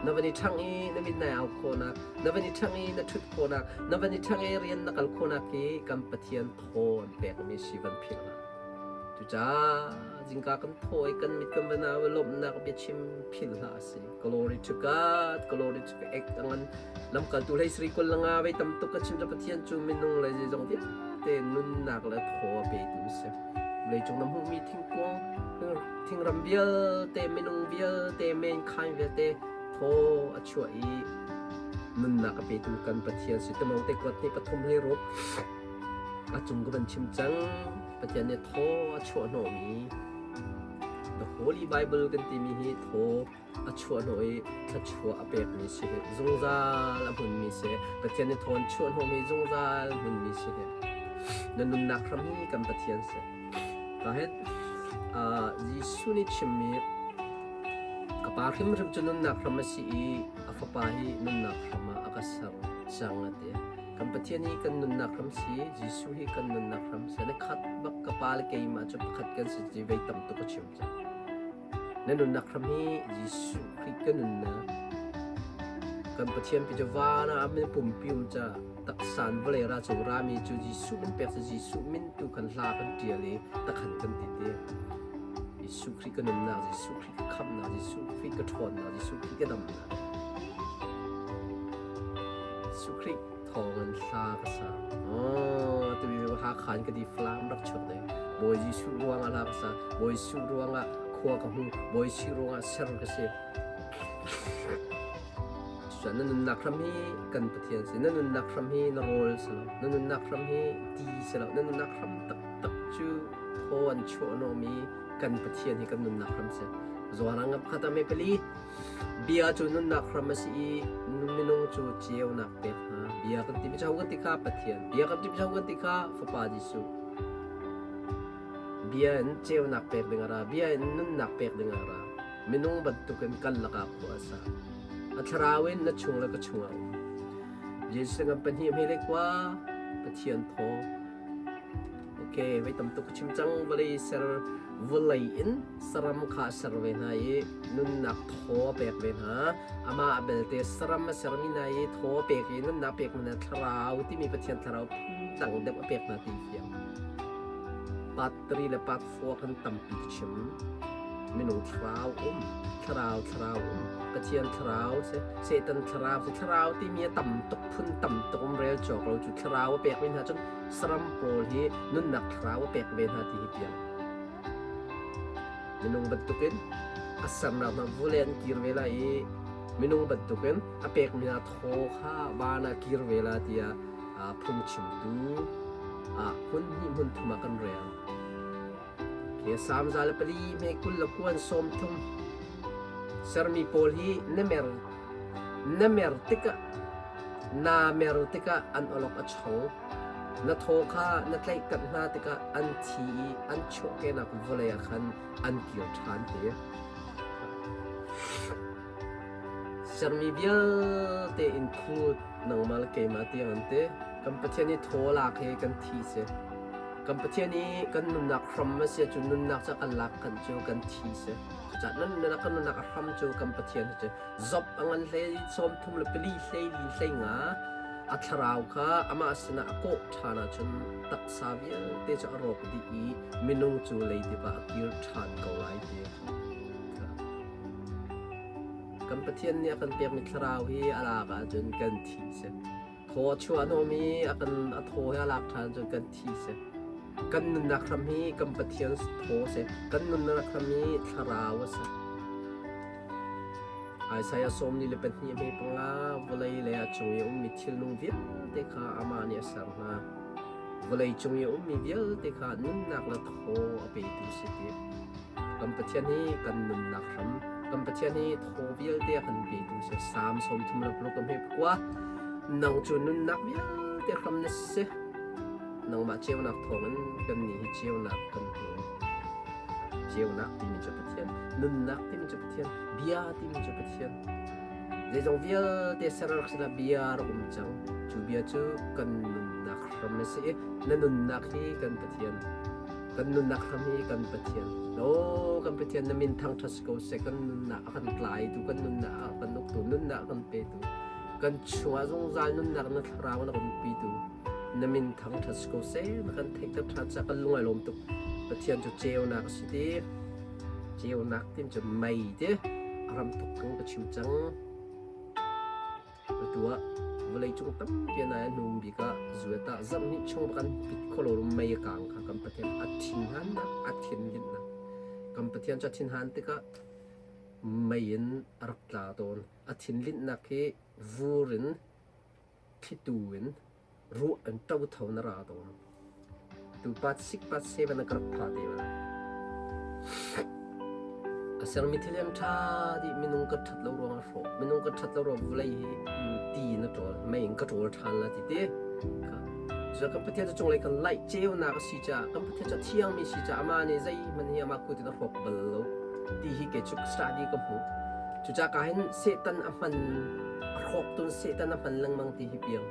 na van i ṭhangh i na mit nai au khawhnak, na van i ṭhangh i na ṭhut khawhnak, na van i ṭhangh i rian na kal khawhnak hi kan Pathian thaw an pekmi si van philh hlah. Cucaah zingka kan thaw i kan mit kan van au i lawmhnak biachim philh hlah a si. Glory to God, glory to God. Ek angan lamkaltu hlei sri kul langa vei tam tuk ka chim cu Pathian cu minung le zeizong vialte nunnak le thaw a petu si. Leicung na hmuhmi thingkung, thingram vialte, minung vialte, mankind vialte thaw a chuah i nunnak a petu kan Pathian si. Timote kuat nih pathum hlei ruk a cung ka van chim cang. Pathian nih thaw a chuah hnawhmi The Holy Bible kan timi hi thaw a chuah hnawh i thluachuah a pekmi si hi zungzal a hmunmi si. Pathian nih thaw an chuah hnawhmi zungzal hmunmi si hi. Na nunnak hram hi kan Pathian si. Ka hin Jesuh nih chimmi ka pa hrimhrim cu nunnak hram a si i a fapa hi nunnak hram ah a ka ser cang a ti. Kan Pathian hi kan nunnak hram si, Jesuh hi kan nunnak hram si. Na khat bak ka pa le keimah cu pakhat kan si ti vei tam tuk a chim cang. Na nunnak hram hi Jesuh Khrih ka nunnak. Kan Pathian pi cu van ah min pumpi um ca taksan vawlei ra cung rami cu Jesuh min pek cu Jesuh min tu khan hla kan ṭial i takhan kan ti ti. Jesuh Khrih ka nunnak, Jesuh Khrih ka khamhnak, Jesuh Khrih ka ṭhawnnak, Jesuh Khrih ka damnak. Jesuh Khrih thawngin hla ka sa. Oh, tumi Hakha in ka di Falam rak chuak ding. Bawi Jesuh ruangah hla ka sa. Bawi Jesuh ruangah khua ka hmu. Bawi Jesuh ruangah ser ka si. Cucaah na nunnak hram hi kan Pathian si. Na nunnak hram hi na rawl si lo. Na nunnak hram hi ti si lo. Na nunnak hram taktak cu thaw an chuah hnawhmi kan Pathian hi kan nunnak hram si. Zuan ah ngap khat ah me pali. Bia cu nunnak hram a si i minung cu ceunak pek hna. Bia kan timi cu kan ti kha Pathian. Bia kan timi cu kan ti kha Fapa Jesuh. Bia in ceunak pek ding a ra. Bia in nunnak pek ding a ra. Minung bantukin kan lakah khua a sa. A thlarau in na chung le ka chungah um. Jesuh ngan pahnih hme le kua Pathian thaw. Okay, voi tam tuk ka chim cang vawlei ser vawlei in saram kha a ser ve hna i nunnak thaw a pek ve hna. Amah belte saram a sermi hna i thaw a pek i nunnak pek hna thlarau timi Pathian thlarau phundang deuh a pek hna ti fiang. Part 3 le part 4 kan tampi ka chim. Minung thlarau um, thlarau thlarau um, Pathian thlarau si, Satan thlarau si, thlarau timi a tam tuk phun tam tuk um rel cawk lo cu thlarau a pekmi hna cun saram pawl hi nunnak thlarau a pek ve hna ti hi piang. Minung bantukin a sernak hna vawlei an kir ve lai i minung bantukin a pekmi hna thaw kha van ah kir ve la tiah phungchimtu hmun hnih hmun thum ah kan rel. Khi Salm 104 hme 20 le kuan 30 sermi pawl hi na mer na mer tikah naa mer tikah an awlok a chong. Na thaw kha na tlaihkanh hna tikah an thi i an chuahkehnak vawlei ah khan an kir ṭhan te. Sermi vialte in khut nangmah le keimah tiang an ti. Kan Pathian i thaw lak hi kan thi si. Kan Pathian i kan nunnak hram a si ahcun nunnak cu kan lak kan cu kan thi si. Cucaah nan nunnak kan nunnak a hram cu kan Pathian hi cu Job a ngan hlei 34 hlei li hlei nga a thlarau kha amah sinah a kawh ṭhan ahcun taksa vialte cu a rawk dih i minung cu leidip ah a kir ṭhan ko lai ti. Kan Pathian nih a kan pekmi thlarau hi a lak ahcun kan thi si. Thaw a chuah hnawhmi a kan a thaw hi a lak ṭhan cun kan thi si. Kan nunnak hram hi kan Pathian thaw si. Kan nunnak hram hi thlarau a si. Isaiah 42 hme panga vawlei le a cung i a ummi thilnung vialte kha amah nih a ser hna. Vawlei cung i a ummi vialte kha nunnak le thaw a petu si ti. Kan Pathian hi kan nunnak hram, kan Pathian hi thaw vialte a kan petu si. Salm 36 ka hme pakua. Nang cu nunnak vialte hram na si. Nangmah ceunak thawngin kannih hi ceunak kan hmu. Ceunak timi cu Pathian, nunnak timi cu Pathian, bia. Bia timi cu Pathian. Zeizong vialte ser rak sinah bia rak um cang. Cu bia cu kan nunnak hram a si i na nunnak hi kan Pathian. Kan nunnak hram hi kan Pathian. Aw kan Pathian na min thangṭhat si ko seh. Kan nunnak a kan tlaitu, kan nunnak a kan uktu, nunnak a kan petu. Kan chungah zungzal nunnak na thlarau na kan umpitu. Na min thangṭhat si ko seh. Na kan theihter ṭhan caah kan lung ai lawm tuk. Pathian cu ceunak a si ti. Ceunak tim cu mei ti a ram tuk kong ka chim cang. Atu ah vawleicung tampi an ai a hnum bik ah zuet ah zarhhnih chung kan pit kholo mei a kang kha kan Pathian a thinhannak a thinlinhnak kan Pathian cu a thinhan tikah mei in a rak tla tawn. A thinlinhnak hi vur in thlitu in ruah an ṭotho na ra tawn. Tu part 6 part 7 na ka rak pha te lai. A sermi thil an ṭha dih minung ka ṭhat lo ruang a hrawh. Minung ka ṭhat lo ruang vawlei hi ti in a ṭawl. Mei in ka ṭawl ṭhan la ti te. Cu kan Pathian cu cunglei kan laih ceunak a si caah kan Pathian cu a thiangmi si caah amah nih zeihmanh hi amah kut in a hrawk bal lo ti hi kei cu study ka hmuh. Cucaah ka hin Satan a hman a hrawk tun Satan a hman lengmang ti hi piang.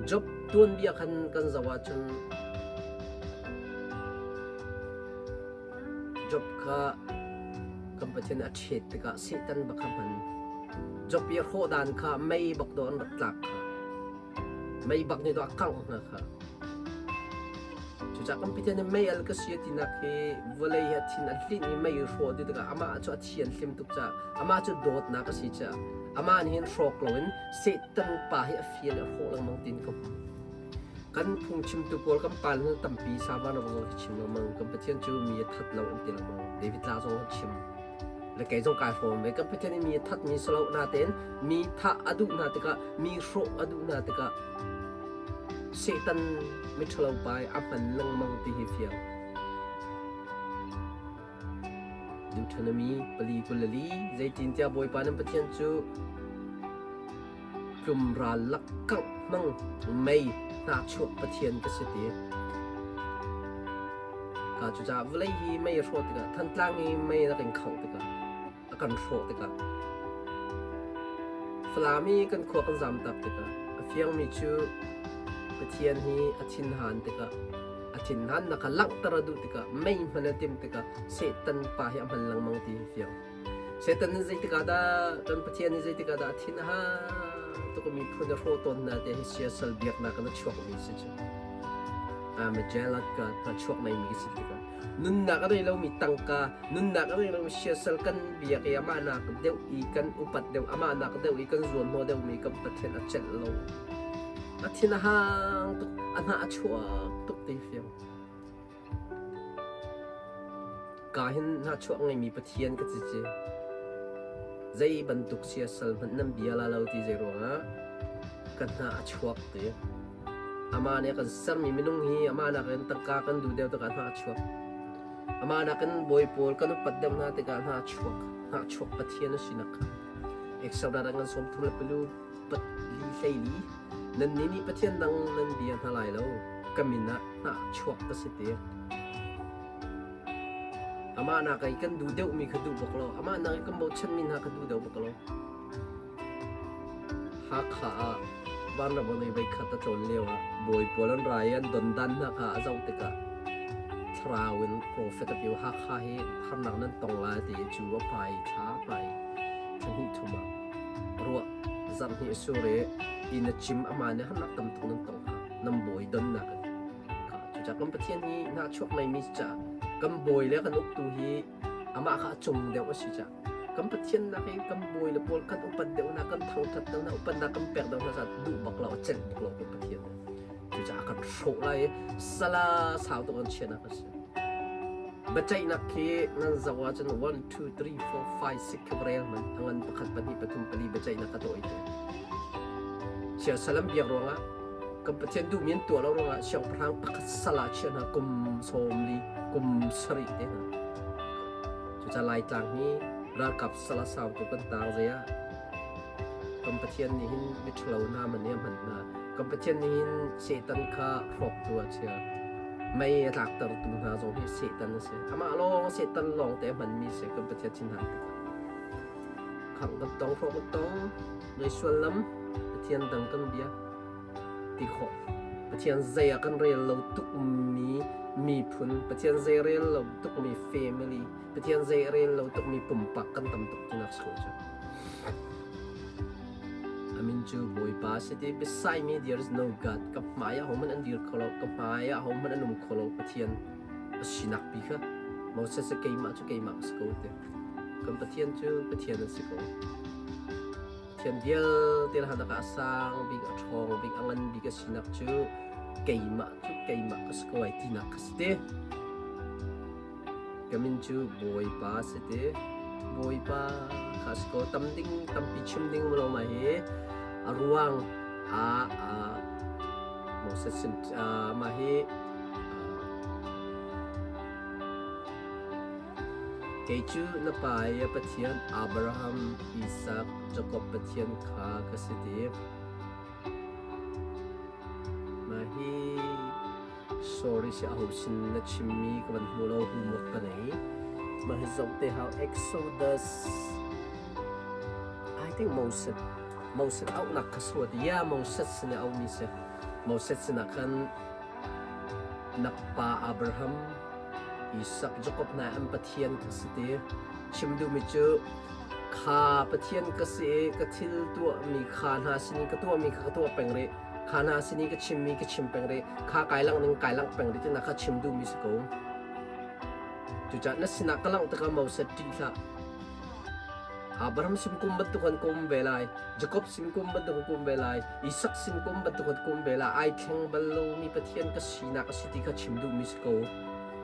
Job tuanbia khan kan zoh ahcun Job kha kan Pathian a ṭhet tikah Satan bak kha hman. Job i a hrawh dan kha mei bak dawh an rak tlak kha. Mei bak nih dawh a kangh hna kha. Cucaah kan Pathian nih mei al ka si a tinak hi vawlei hi a thin a hlinh i mei hrawh dih tikah amah cu a thianhlim tuk caah amah cu dawtnak a si caah amah nih hin hrawk loin Satan pa hi a fial i a hrawh lengmang tiin ka hmu. Kan phungchimtu pawl kan pa hna tampi Savan ram zong hi chim lengmang kan Pathian cu mi a that lo an ti lengmang. David La zong a chim. Le kei zong kai hrawm ve kan Pathian nih mi a thatmi si lo natein mi thah a duh hna tikah mi hrawh a duh hna tikah Satan miṭhalo pa i a hman lengmang ti hi fiang. Deuteronomy 4:24 Zeitintiah Bawipa nan Pathian cu tlumral lakkangh hmang mei hnahchuak Pathian ka si ti. Ka cucaah vawlei hi mei a hrawh tikah Thantlang hi mei rak in khangh tikah a kan hrawh tikah Falam i kan khua kan zamtak tikah a fiangmi cu Pathian hi a thinhan tikah a thinhannak kha langhter a duh tikah mei hman a timh tikah Satan pa hi a hman lengmang ti hi fiang. Satan nih zeitik ah dah kan Pathian nih zeitik ah dah a thin a hang tuk i miphun a hrawh tawn hna ti hi siasal biaknak in a chuakmi si cu. I'm a jealous God a chuak meimi si tikah nunnak a ngei lomi tangka nunnak a ngei lomi siasal kan biak i amah nak deuh i kan upat deuh amah nak deuh i kan zuanhnawh deuhmi kan Pathian a celh lo a thin a hang tuk a hnah a chuak tuk ti fiang ka hin hnahchuak ngeimi Pathian ka ci zei bantuk siasal hmanh nan bia la lo ti zei ruangah ka hnah a chuak ti Amah nih a kan sermi minung hi amah nakin tangka kan duh deuh tikah hna a chuak. Amah nakin bawi pawl kan upat deuh hna tikah hna a chuak. Hnahchuak Pathian a sinak kha. Exodus ah kan sawm thum le palu patli hleili nannih nih Pathian dang nan bia hna lai lo ka min ah hnahchuak ka si ti. Amah nak i kan duh deuhmi kha duh bak lo. Amah nak i kan bochanmi hna kha duh deuh bak lo. Hakha ah vanram on i voikhat a tlawn lioah bawi pawl an ra i an dondan hna kha a zoh tikah thlarau in profet a pio Hakha hi harnak nan tong lai ti i cu a hmai thla a hmai thla hnih thum ah ruah zarh hnih a sur i inn a cim amah nih harnak tam tuk nan tong kha nan bawi donnak in kha cucaah kan Pathian hi hnahchuak neimi si caah kan bawi le kan uktu hi amah kha a cung deuh a si caah kan Pathian nak i kan bawi le pawl kan upat deuh na kan thangthat deuh na upatnak kan pek deuh na duh bak lo a celh bak lo kan Pathian cucaah kan hrawh lai i sala sau tuk an chiahnak a si biaceihnak khi nan zoh ahcun 1 2 3 4 5 6 khi rel man a ngan pakhat pahnih pathum pali biaceihnak ka tawi te sia salam biak ruangah kan Pathian duhmi an tuah lo ruangah siangpahrang pakhat sala chia hna kum sawm li kum sarih te hna Cucaah Laitlang hi ralkap sal a sautu kan taang zei ah kan Pathian nih hin miṭhalo hna man i a hman hna. Kan Pathian nih hin Satan kha hrawktu a chia. Mei a tlaktertu hna zong hi Satan a si. Amah lawng Satan lawng te a hmanmi si kan Pathian thinhan tikah. Khangh kan tong, hrawh kan tong, zei suallam Pathian dang kan bia ti khawh. Pathian zei ah kan rel lo tukmi miphun, Pathian zei rel lo tukmi family, Pathian zei rel lo tukmi pumpak kan tam tuk tinak si ko cu. Amin cu Bawipa si ti beside me there is no God. Ka hmai ah hohmanh an dir kho lo, ka hmai ah hohmanh an um kho lo Pathian a sinak pi kha Moses cu keimah cu keimah ka si ko ti. Kan Pathian cu Pathian a si ko. Pathian vialte hna ah a sang bik, a ṭhawng bik, a ngan bik a sinak cu keimah cu keimah ka si ko ai tinak kha si te. Ka min cu Bawipa a si te. Bawipa kha si ko. Tam ding, tampi chim ding lo ma hi a ruang a a Moses sin mah hi kei cu na pa i a Pathian Abraham, Isak, Jakob Pathian kha ka si ti. Mah hi Sorry si aho sin na chimmi ka van hmu lo homework ka nei. Mah hi zoh te hau Exodus I think Moses Moses auhnak kha suat ya Moses sin a auhmi si Moses sinah khan na pa Abraham Isak Jacob hna an Pathian kha si ti chim duhmi cu kha Pathian ka si i ka thil tuahmi kha hna sin ka tuahmi kha ka tuah peng rih Kha hna sin i ka chimmi ka chim peng rih. Kha kai langh ning kai langh peng rih ti na kha chim duhmi si ko. Cucaah na sinah ka langh tikah Moses ṭih hlah. Abraham sin kum bantuk an kum ve lai, Jakob sin kum bantuk an kum ve lai, Isak sin kum bantuk an kum ve lai. Ai thleng bal lomi Pathian ka sinak a si ti kha chim duhmi si ko.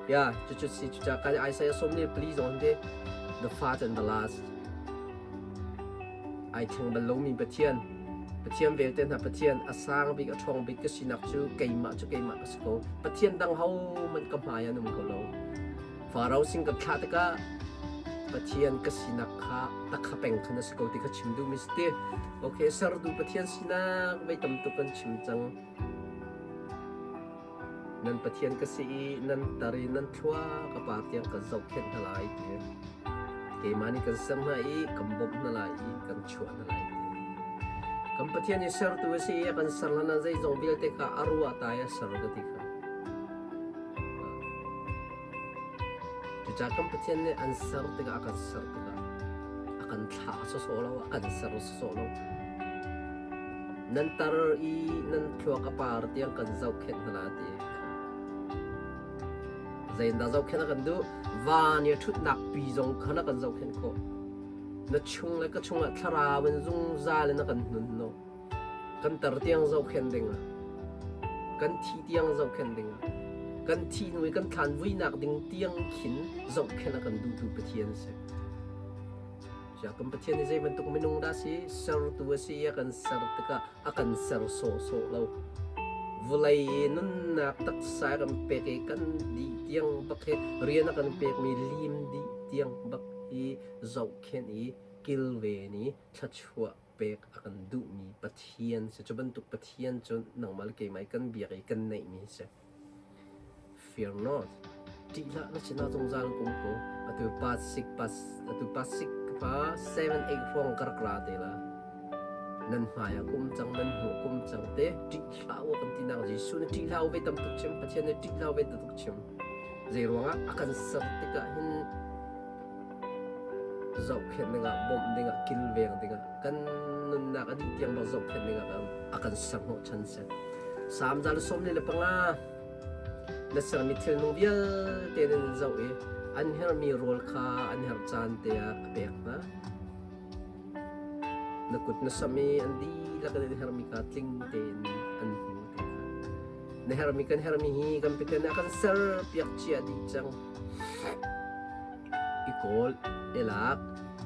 Ya, cucu si cucaah kan Isaiah 44 zong te the first and the last. Ai thleng bal lomi Pathian, Pathian vialte hna Pathian, a sang bik, a ṭhawng bik ka sinak cu keimah cu keimah ka si ko. Pathian dang hohmanh ka hmai ah an um ko lo. Faro sin ka thlah tikah Pathian ka sinak kha takha peng khan a si ko ti kha chim duhmi si ti. Okay, sertu Pathian sinak vei tam tuk kan chim cang. Nan Pathian ka si i nan tar i nan thlua ka par tiang kan zohkhenh hna lai ti. Keimah nih kan ser hna i kan bawmh hna lai i kan chuah hna lai ti. Kan Pathian hi sertu a si i a kan ser hlan ah zeizong vialte kha a ruah ta i a ser ka ti kha. Cucaah kan Pathian nih an ser tikah a kan ser tikah a kan thlah sawsawh lo, a kan ser sawsawh lo. Nan tar i nan thluak a par tiang kan zohkhenh hna la ti. Zeidah zohkhenh a kan duh? Van i a ṭhutnak pi zong khan a kan zohkhenh khawh. Na chung le ka chungah thlarau in zungzal in a kan hnun no. Kan tar tiang zohkhenh dingah, kan thi tiang zohkhenh dingah, kan thi hnu i kan thlan vuinak ding tiang khin zohkhenh a kan duhtu Pathian a si. Ziah kan Pathian hi zei bantuk minung dah si? Sertu a si i a kan ser tikah a kan ser sawhsawh lo. Vawlei i nunnak taksa a kan pek i kan dih tiang bak hi rian a kan pekmi lim dih tiang bak hi zohkhenh i kilven i thluachuah pek a kan duhmi Pathian si. Cu bantuk Pathian cu nangmah le keimah i kan biak i kan neihmi si. Fear not. Ṭih hlah na sinah zungzal kum ko. Atu pa sik pa atu pa sik pa 7 8 hrawng ka rak ra te la. Nan hmai ah kum cang nan hnu kum cang te ṭih hlah u kan tinak Jesuh nih ṭih hlah u ve tam tuk chim Pathian nih ṭih hlah u ve tam tuk chim. Zei ruangah a kan ser tikah hin zohkhenh dingah bawmh dingah kilveng dingah kan nunnak a dih tiang bak zohkhenh dingah a kan ser hnawhchan si. Salm 145 na sermi thilnung vialte nan zoh i an herhmi rawl kha an herh caan te ah a pek hna. Na kut na sam i an dihlak in an herhmi kha tling tein an hmu ti kha. Na herhmi kan herhmi hi kan Pathian nih a kan serpiak cia dih cang. I kawl, i lak,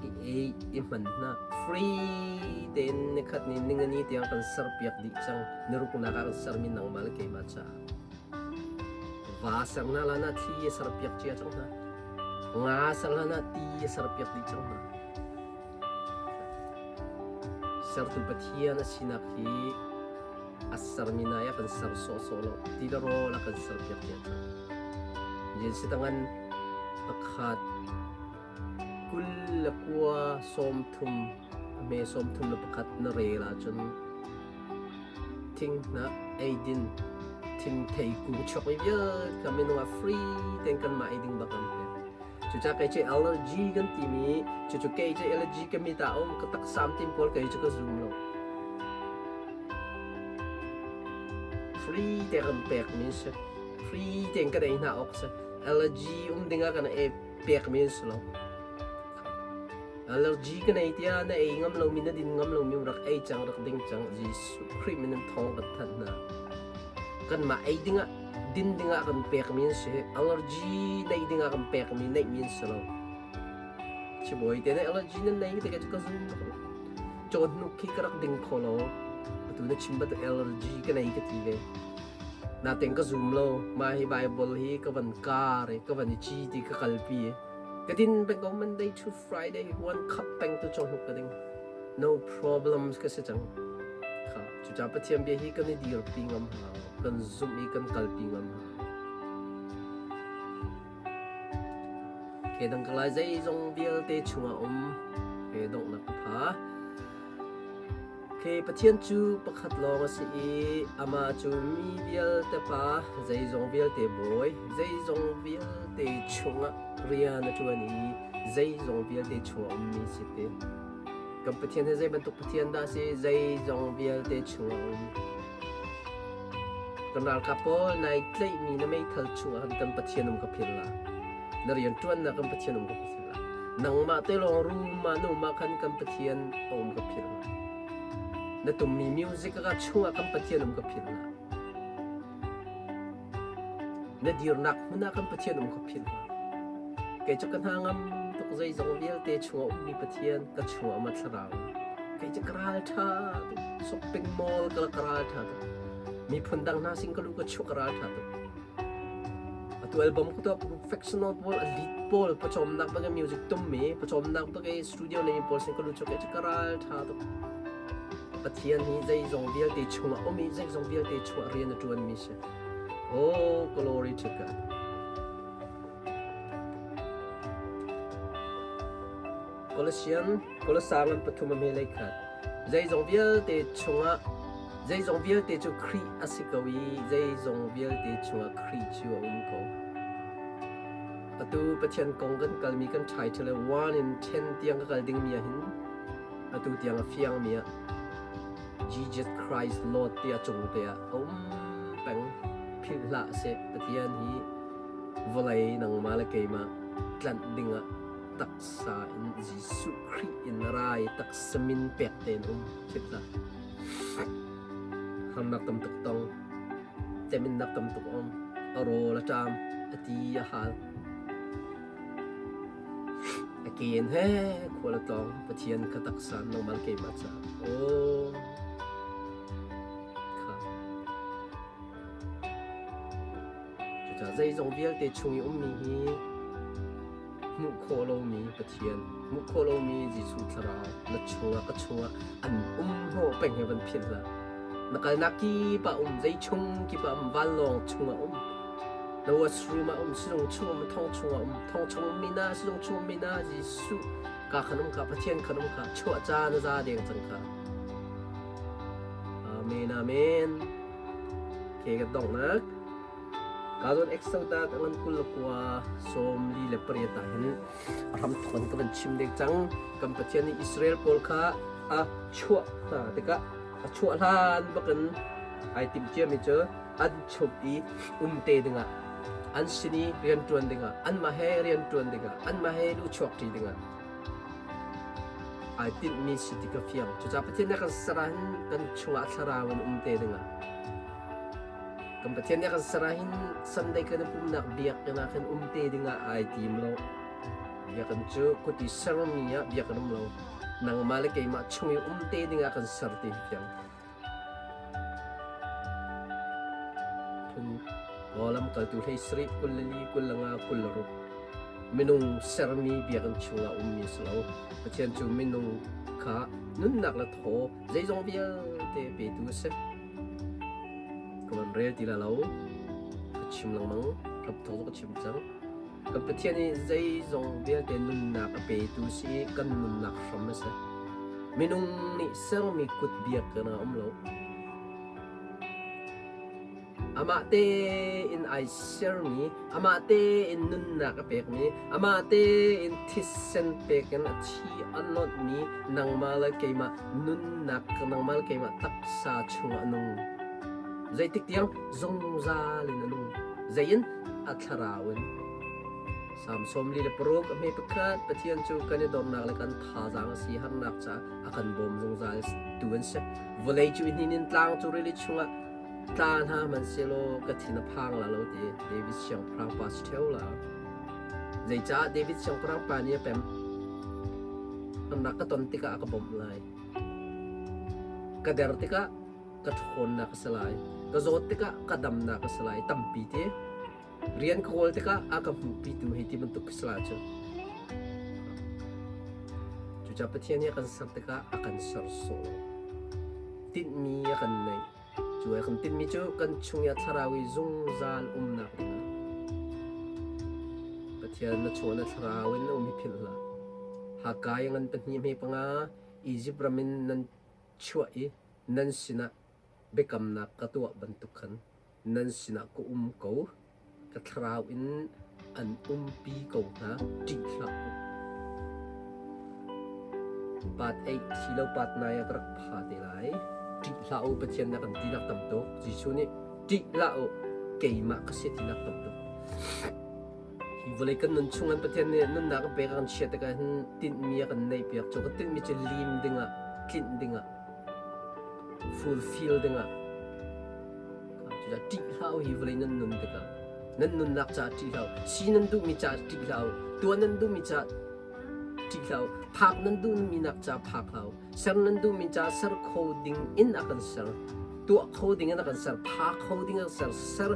i ei, i hman hna. Free tein nikhat ni ningani tiang kan serpiak dih cang. Niruknak ah kan sermi nangmah le keimah caah. Va ser hna lan ah thli a serpiak cia cang hna. Nga ser hlan ah ti a serpiak dih cang hna. Sertu Pathian a sinak hi a sermi nai a kan ser sawhsawh lo. Ti le rawl a kan serpiak cia cang. Jesuh tangan pakhat 20. 29 30 a hme 31 na rel ahcun thinghnah eidin thingthei kung chuak mi vialte kha minung ah free tein kanmah ei ding bak an pek. Cucaah kei cu allergy kan timi cucu kei cu allergy ka mit ah a um ka taksa am tim pawl kei cu ka zum lo. Free te kan pek mi si. Free tein kan ei hna awk si. Allergy um ding ah kan ei pek mi si lo. Allergy ka nei tiah na ei ngam lomi na din ngam lomi rak ei cang rak ding cang Jesuh Khrih min in thawng kan thanh hna. Kanmah ei dingah din dingah kan pekmi an si. Allergy neih dingah kan pekmi neihmi an si lo. Sibawi te nih allergy nan nei te ka zum bak lo. Cawn hnuk khi ka rak ding kho lo. Atu na chim bantuk allergy ka nei ka ti ve. Natein ka zum lo. Mah hi Bible hi ka van kar i ka van i ci ti ka kalpi i ka din peng ko Monday to Friday one cup peng tu cawhnuk ka ding. No problems ka si cang. Kha cucaah Pathian bia hi kan i dirpi ngam hau, kan zumh i kan kalpi ngam hau. Ke dang ka lai zeizong vialte chungah um ke donghnak ka pha. Khi Pathian cu pakhat lawng a si i amah cu mi vialte Pa, zeizong vialte Bawi, zeizong vialte chungah rian a ṭuan i zeizong vialte chungah a ummi si ti. Kan Pathian hi zei bantuk Pathian dah a si? Zeizong vialte chungah a um. Kan ralkap pawl nai tlaihmi na meithal chungah khan kan Pathian um ka phil la. Na rianṭuannak kan Pathian um ka phil la. Nangmah te lawng rum ah na um ah khan kan Pathian a um ka philh hlah. Na tummi music ka chungah kan Pathian um ka philh hlah. Na dirnak hmun ah kan Pathian um ka philh hlah. Kei cu ka hna ngam tuk zeizong vialte chungah ummi Pathian ka chungah um a thlarau. Kei cu ka ral ṭha tuk. Shopping mall ka ka ral ṭha tuk. Miphun dang hna sin ka lu ka chuak ka ral ṭha tuk. Atu album ka tuah professional pawl a lead pawl pawcawmnak bak music tummi pawcawmnak bak i studio nei pawl sin ka lut chuk i ka ral tha tuk. Pathian hi zeizong vialte chungah um i zeizong vialte chungah rian a ṭuanmi si. Oh, glory to God. Colossian Kolosa ngan pathum a hme lei khat. Zeizong vialte chungah zeizong vialte cu Khrih a si ko i zeizong vialte chungah Khrih cu a um ko. Atu Pathian kong kan kalmi kan title 1 in 10 tiang ka kal dingmi ah hin atu tiang a fiangmi ah Jesus Christ Lord ti a cung te ah a um peng philh hlah seh Pathian hi vawlei nangmah le keimah tlanh dingah taksa in Jesuh Khrih in ra i taksa min pek tein um philh hlah. Harnak tam tuk tong, teminnak tam tuk um, a rawl a ṭam, a ti a hal. A ken he khual a tlawng, Pathian kha taksa nangmah le keimah caah. Aw, kha. Cucaah zeizong vialte chung i ummi hi hmuh khawh lomi Pathian, hmuh khawh lomi Jesuh Thlarau na chungah ka chungah an um hnawh peng hi van philh hlah. Na kalnak kip ah um, zei chung kip ah um, vanlawng chungah um, na washroom ah um, sizung chung um, thong chungah um, thong chung ummi na, sizung chung ummi na, Jesuh ka khan um kha, Pathian khan um kha, chuah ca na za deng cang kha. Amen, amen. Okay, ka donghnak. Ka zawn Exodus a ngan 29 48 ah hin a hramthawk in ka van chim dek cang. Kan Pathian nih Israel pawl kha a chuah hna tikah a chuah hlan bakin ai timh ciami cu an chung i um te dingah an sin i rianṭuan dingah anmah he rianṭuan dingah anmah he luhchuak ṭi dingah ai tinhmi si ti ka fiang. Cucaah Pathian nih a kan ser ahhin kan chungah thlarau in um te dingah Kan Pathian nih a kan ser ahhin Sunday kan i pumhnak biakinn ah khin um te dingah ai tim lo. Biakinn cu kut i sermi ah biakinn um lo. Nangmah le keimah chung i um te dingah kan ser ti hi fiang. Phun lamkaltu hlei sarih 24 25 26 minung sermi biakinn chungah ummi si lo. Pathian cu minung kha nunnak le thaw zeizong vialte petu a si. Ka van rel ti la lo. Ka chim lengmang. Hlap thawk cu ka chim cang. Kan Pathian i zeizong vialte nunnak a petu si i kan nunnak hram a si. Minung nih sermi kut biak kan ah um lo. Amah tein ai sermi, amah tein nunnak a pekmi, amah tein thisen pek in a thi a nonhmi nangmah le keimah nunnak, nangmah le keimah taksa chungah a nung. Zeitik tiang zungzal in a nung. Zei in? A thlarau in. Salm 46 a hme pakhat Pathian cu kan i dornak le kan thazaang a si harnak caah a kan bawm zungzal tu an si. Vawlei cu i hnin in tlang cu rili chungah Tla hna hmanhsehlaw ka thin a phang la lo ti David siangpahrang pa si ṭheo la. Zeicah David siangpahrang pa nih a pem? Harnak ka ton tikah a ka bawmh lai. Ka der tikah ka ṭhawnnak a si lai. Ka zawt tikah ka damnak a si lai. Tampi ti. Rian ka kawl tikah a ka hmuhpitu hei ti bantuk ka si la cu. Cucaah Pathian nih a kan ser tikah a kan ser sawh lo. Tinhmi a kan neih. Cu a kan tinhmi cu kan chung i a thlarau i zungzal umnak dingah. Pathian na chungah na thlarau in na um hi philh hlah. Haggai ngan pahnih hme panga Izipt ram in nan chuah i nan sinah biakamnak ka tuah bantuk khan nan sinah ka um ko, ka thlarau in an umpi ko hna, ṭih hlah u. Pat ei thi lo pat nai ah ka rak pha te lai. Ṭih hlah u Pathian na kan tinak tam tuk. Jesuh nih ṭih hlah u keimah ka si tinak tam tuk. Hi vawlei kan nun chung an Pathian nih nunnak a pek a kan chiat tikah hin tinhmi a kan neih piak cu kan tinhmi cu lim dingah tlinh dingah fulfill dingah Cucaah ṭih hlah u hi vawlei nan nun tikah nan nunnak caah ṭih hlah u si nan duhmi caah ṭih hlah u tuah nan duhmi caah ṭih hlah u phak nan duhmi nak caah phak hlah u ser nan duhmi caah ser kho ding in a kan ser tuah kho ding in a kan ser pha kho ding in a kan ser ser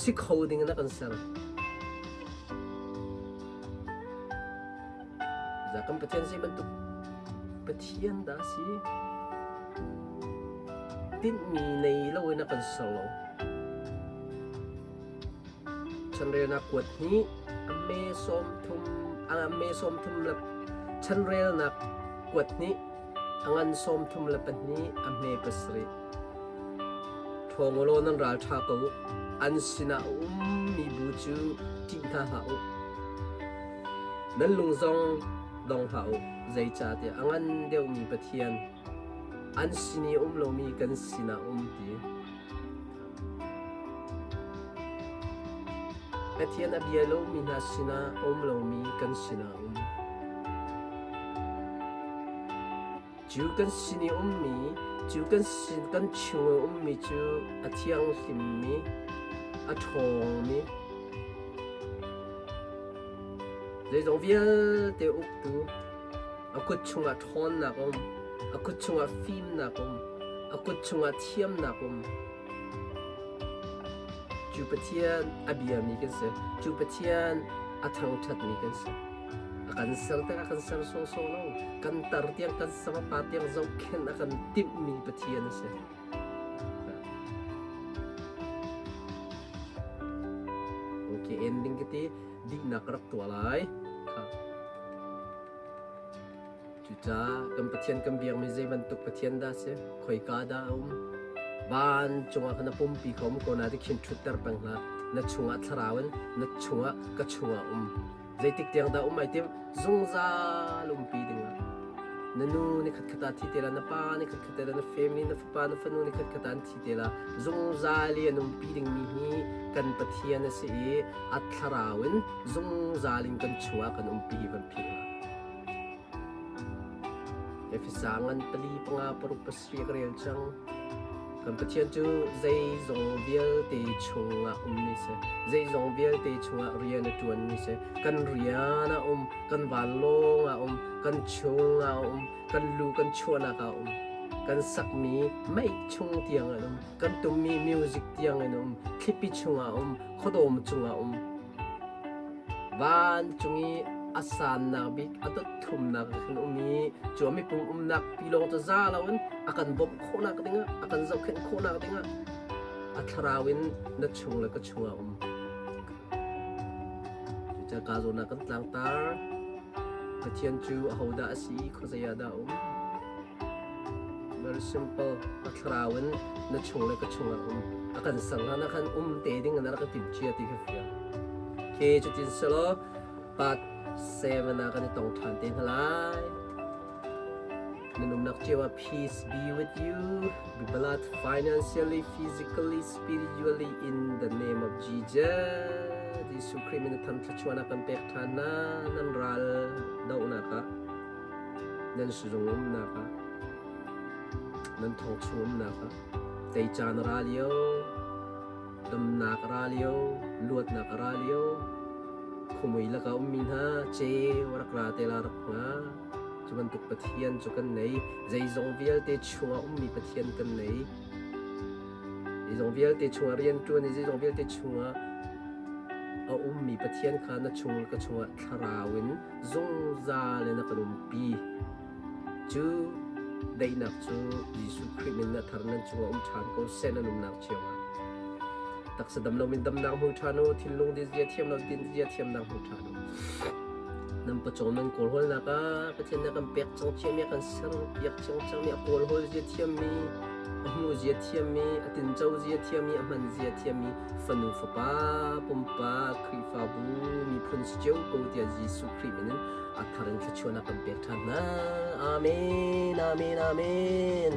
si kho ding in a kan ser Za kan Pathian zei bantuk Pathian dah si? Tinhmi nei loin a kan ser lo. Chanrelnak kuat hnih a me 30 a me 30 le chanrelnak kuat hnih a ngan 32 a hme pasarih. Ṭhawng u law nan ral ṭha ko u. An sinah a ummi bu cu ṭih hna hlah u. Nan lung zong dong hlah u, zeicahtiah a ngan deuhmi Pathian an sin i a um lomi kan sinah a um ti. Pathian a bia lomi hna sinah a um lomi kan sinah a um. Cu kan sin i ummi, cu kan sin kan chung i ummi cu a thianghlimmi, a ṭhawngmi, zeizong vialte uktu, a kut chungah ṭhawnnak um, a kut chungah fimnak um, a kut chungah thiamnak um. Cu Pathian a biami kan si. Cu Pathian a thangṭhatmi kan si. A kan ser tikah a kan ser sawsawh lo. Kan tar tiang kan samapa tiang zohkhenh a kan timhmi Pathian a si. Okay, ending ka ti dihnak ka rak tuah lai. Kha. Cucaah kan Pathian kan biakmi zei bantuk Pathian dah si? Khoika dah a um? Van cungah khan a pumpi kha um ko na ti khin ṭhutter peng hlah. Na chungah thlarau in na chungah ka chungah um. Zeitik tiang dah um ai tim? Zungzal umpi dingah. Na nu ni khatkhat ah thi te la, na pa ni khatkhat te la, na family, na fapa, na fanu ni khatkhat ah an thi te la. Zungzal i an umpi dingmi hi kan Pathian a si i a thlarau in zungzal in kan chungah kan umpi hi van philh hlah. Efesa ngan pali panga paruk pasarih ka rel cang. Kan Pathian cu zeizong vialte chungah ummi si. Zeizong vialte chungah rian a ṭuanmi si. Kan rian a um, kan vanlawng a um, kan chung a um, kan lu kan chuahnak a um. Kan sakmi mei chung tiang an um, kan tummi music tiang in um, thlipi chungah um, khuadawm cungah um. Vancung i a sannak bik a dot thumnak ah khan um i cu a mipum umnak tilawng cu za loin a kan bawmh khawhnak dingah a kan zohkhenh khawhnak dingah a thlarau in na chung le ka chungah um. Cucaah zawn ah kan tlangtar. Pathian cu ahodah a si i khuazei ah dah a um? Very simple. A thlarau in na chung le ka chungah um. A kan ser hlan ah khan um te ding in a rak ka timh cia ti kha fiang. Okay, cutin selaw part 7 ah kan i tong ṭhan te hna lai. Nan umnak cio ah peace be with you. Be blessed financially, physically, spiritually in the name of Jesus. Jesuh Khrih min tham thluachuahnak kan pek ṭhan na nan ral dohnak ah nan sizung umnak ah nan thong chung umnak ah tei caan ra lio damnak ra lio luatnak ra lio khumui laka ummi hna ceu rak ra te la rak nga Cu bantuk Pathian cu kan nei. Zeizong vialte chungah ummi Pathian kan nei. Zeizong vialte chungah rianṭuan i zeizong vialte chungah a ummi Pathian kha na chung ka chungah thlarau in zungzal in a kan umpi. Cu daihnak cu Jesuh Khrih min a thar nan cungah um ṭhan ko seh nan umnak cio ah. Taksa dam loin damnak hmu ṭhan u, thinlung din zia thiam lo din zia thiamnak hmu ṭhan u. Nan pawcawm nan kawlhawlnak ah Pathian nih a kan pek cang ciami, a kan ser piak cang cangmi, a kawlhawl zia thiammi, a hmuh zia thiammi, a tinco zia thiammi, a hman zia thiammi fanu fapa, pumpak, Khrihfabu, miphun si cio ko tiah Jesuh Khrih min in a thar in thluachuahnak kan pek ṭhan hna. Amen, amen, amen.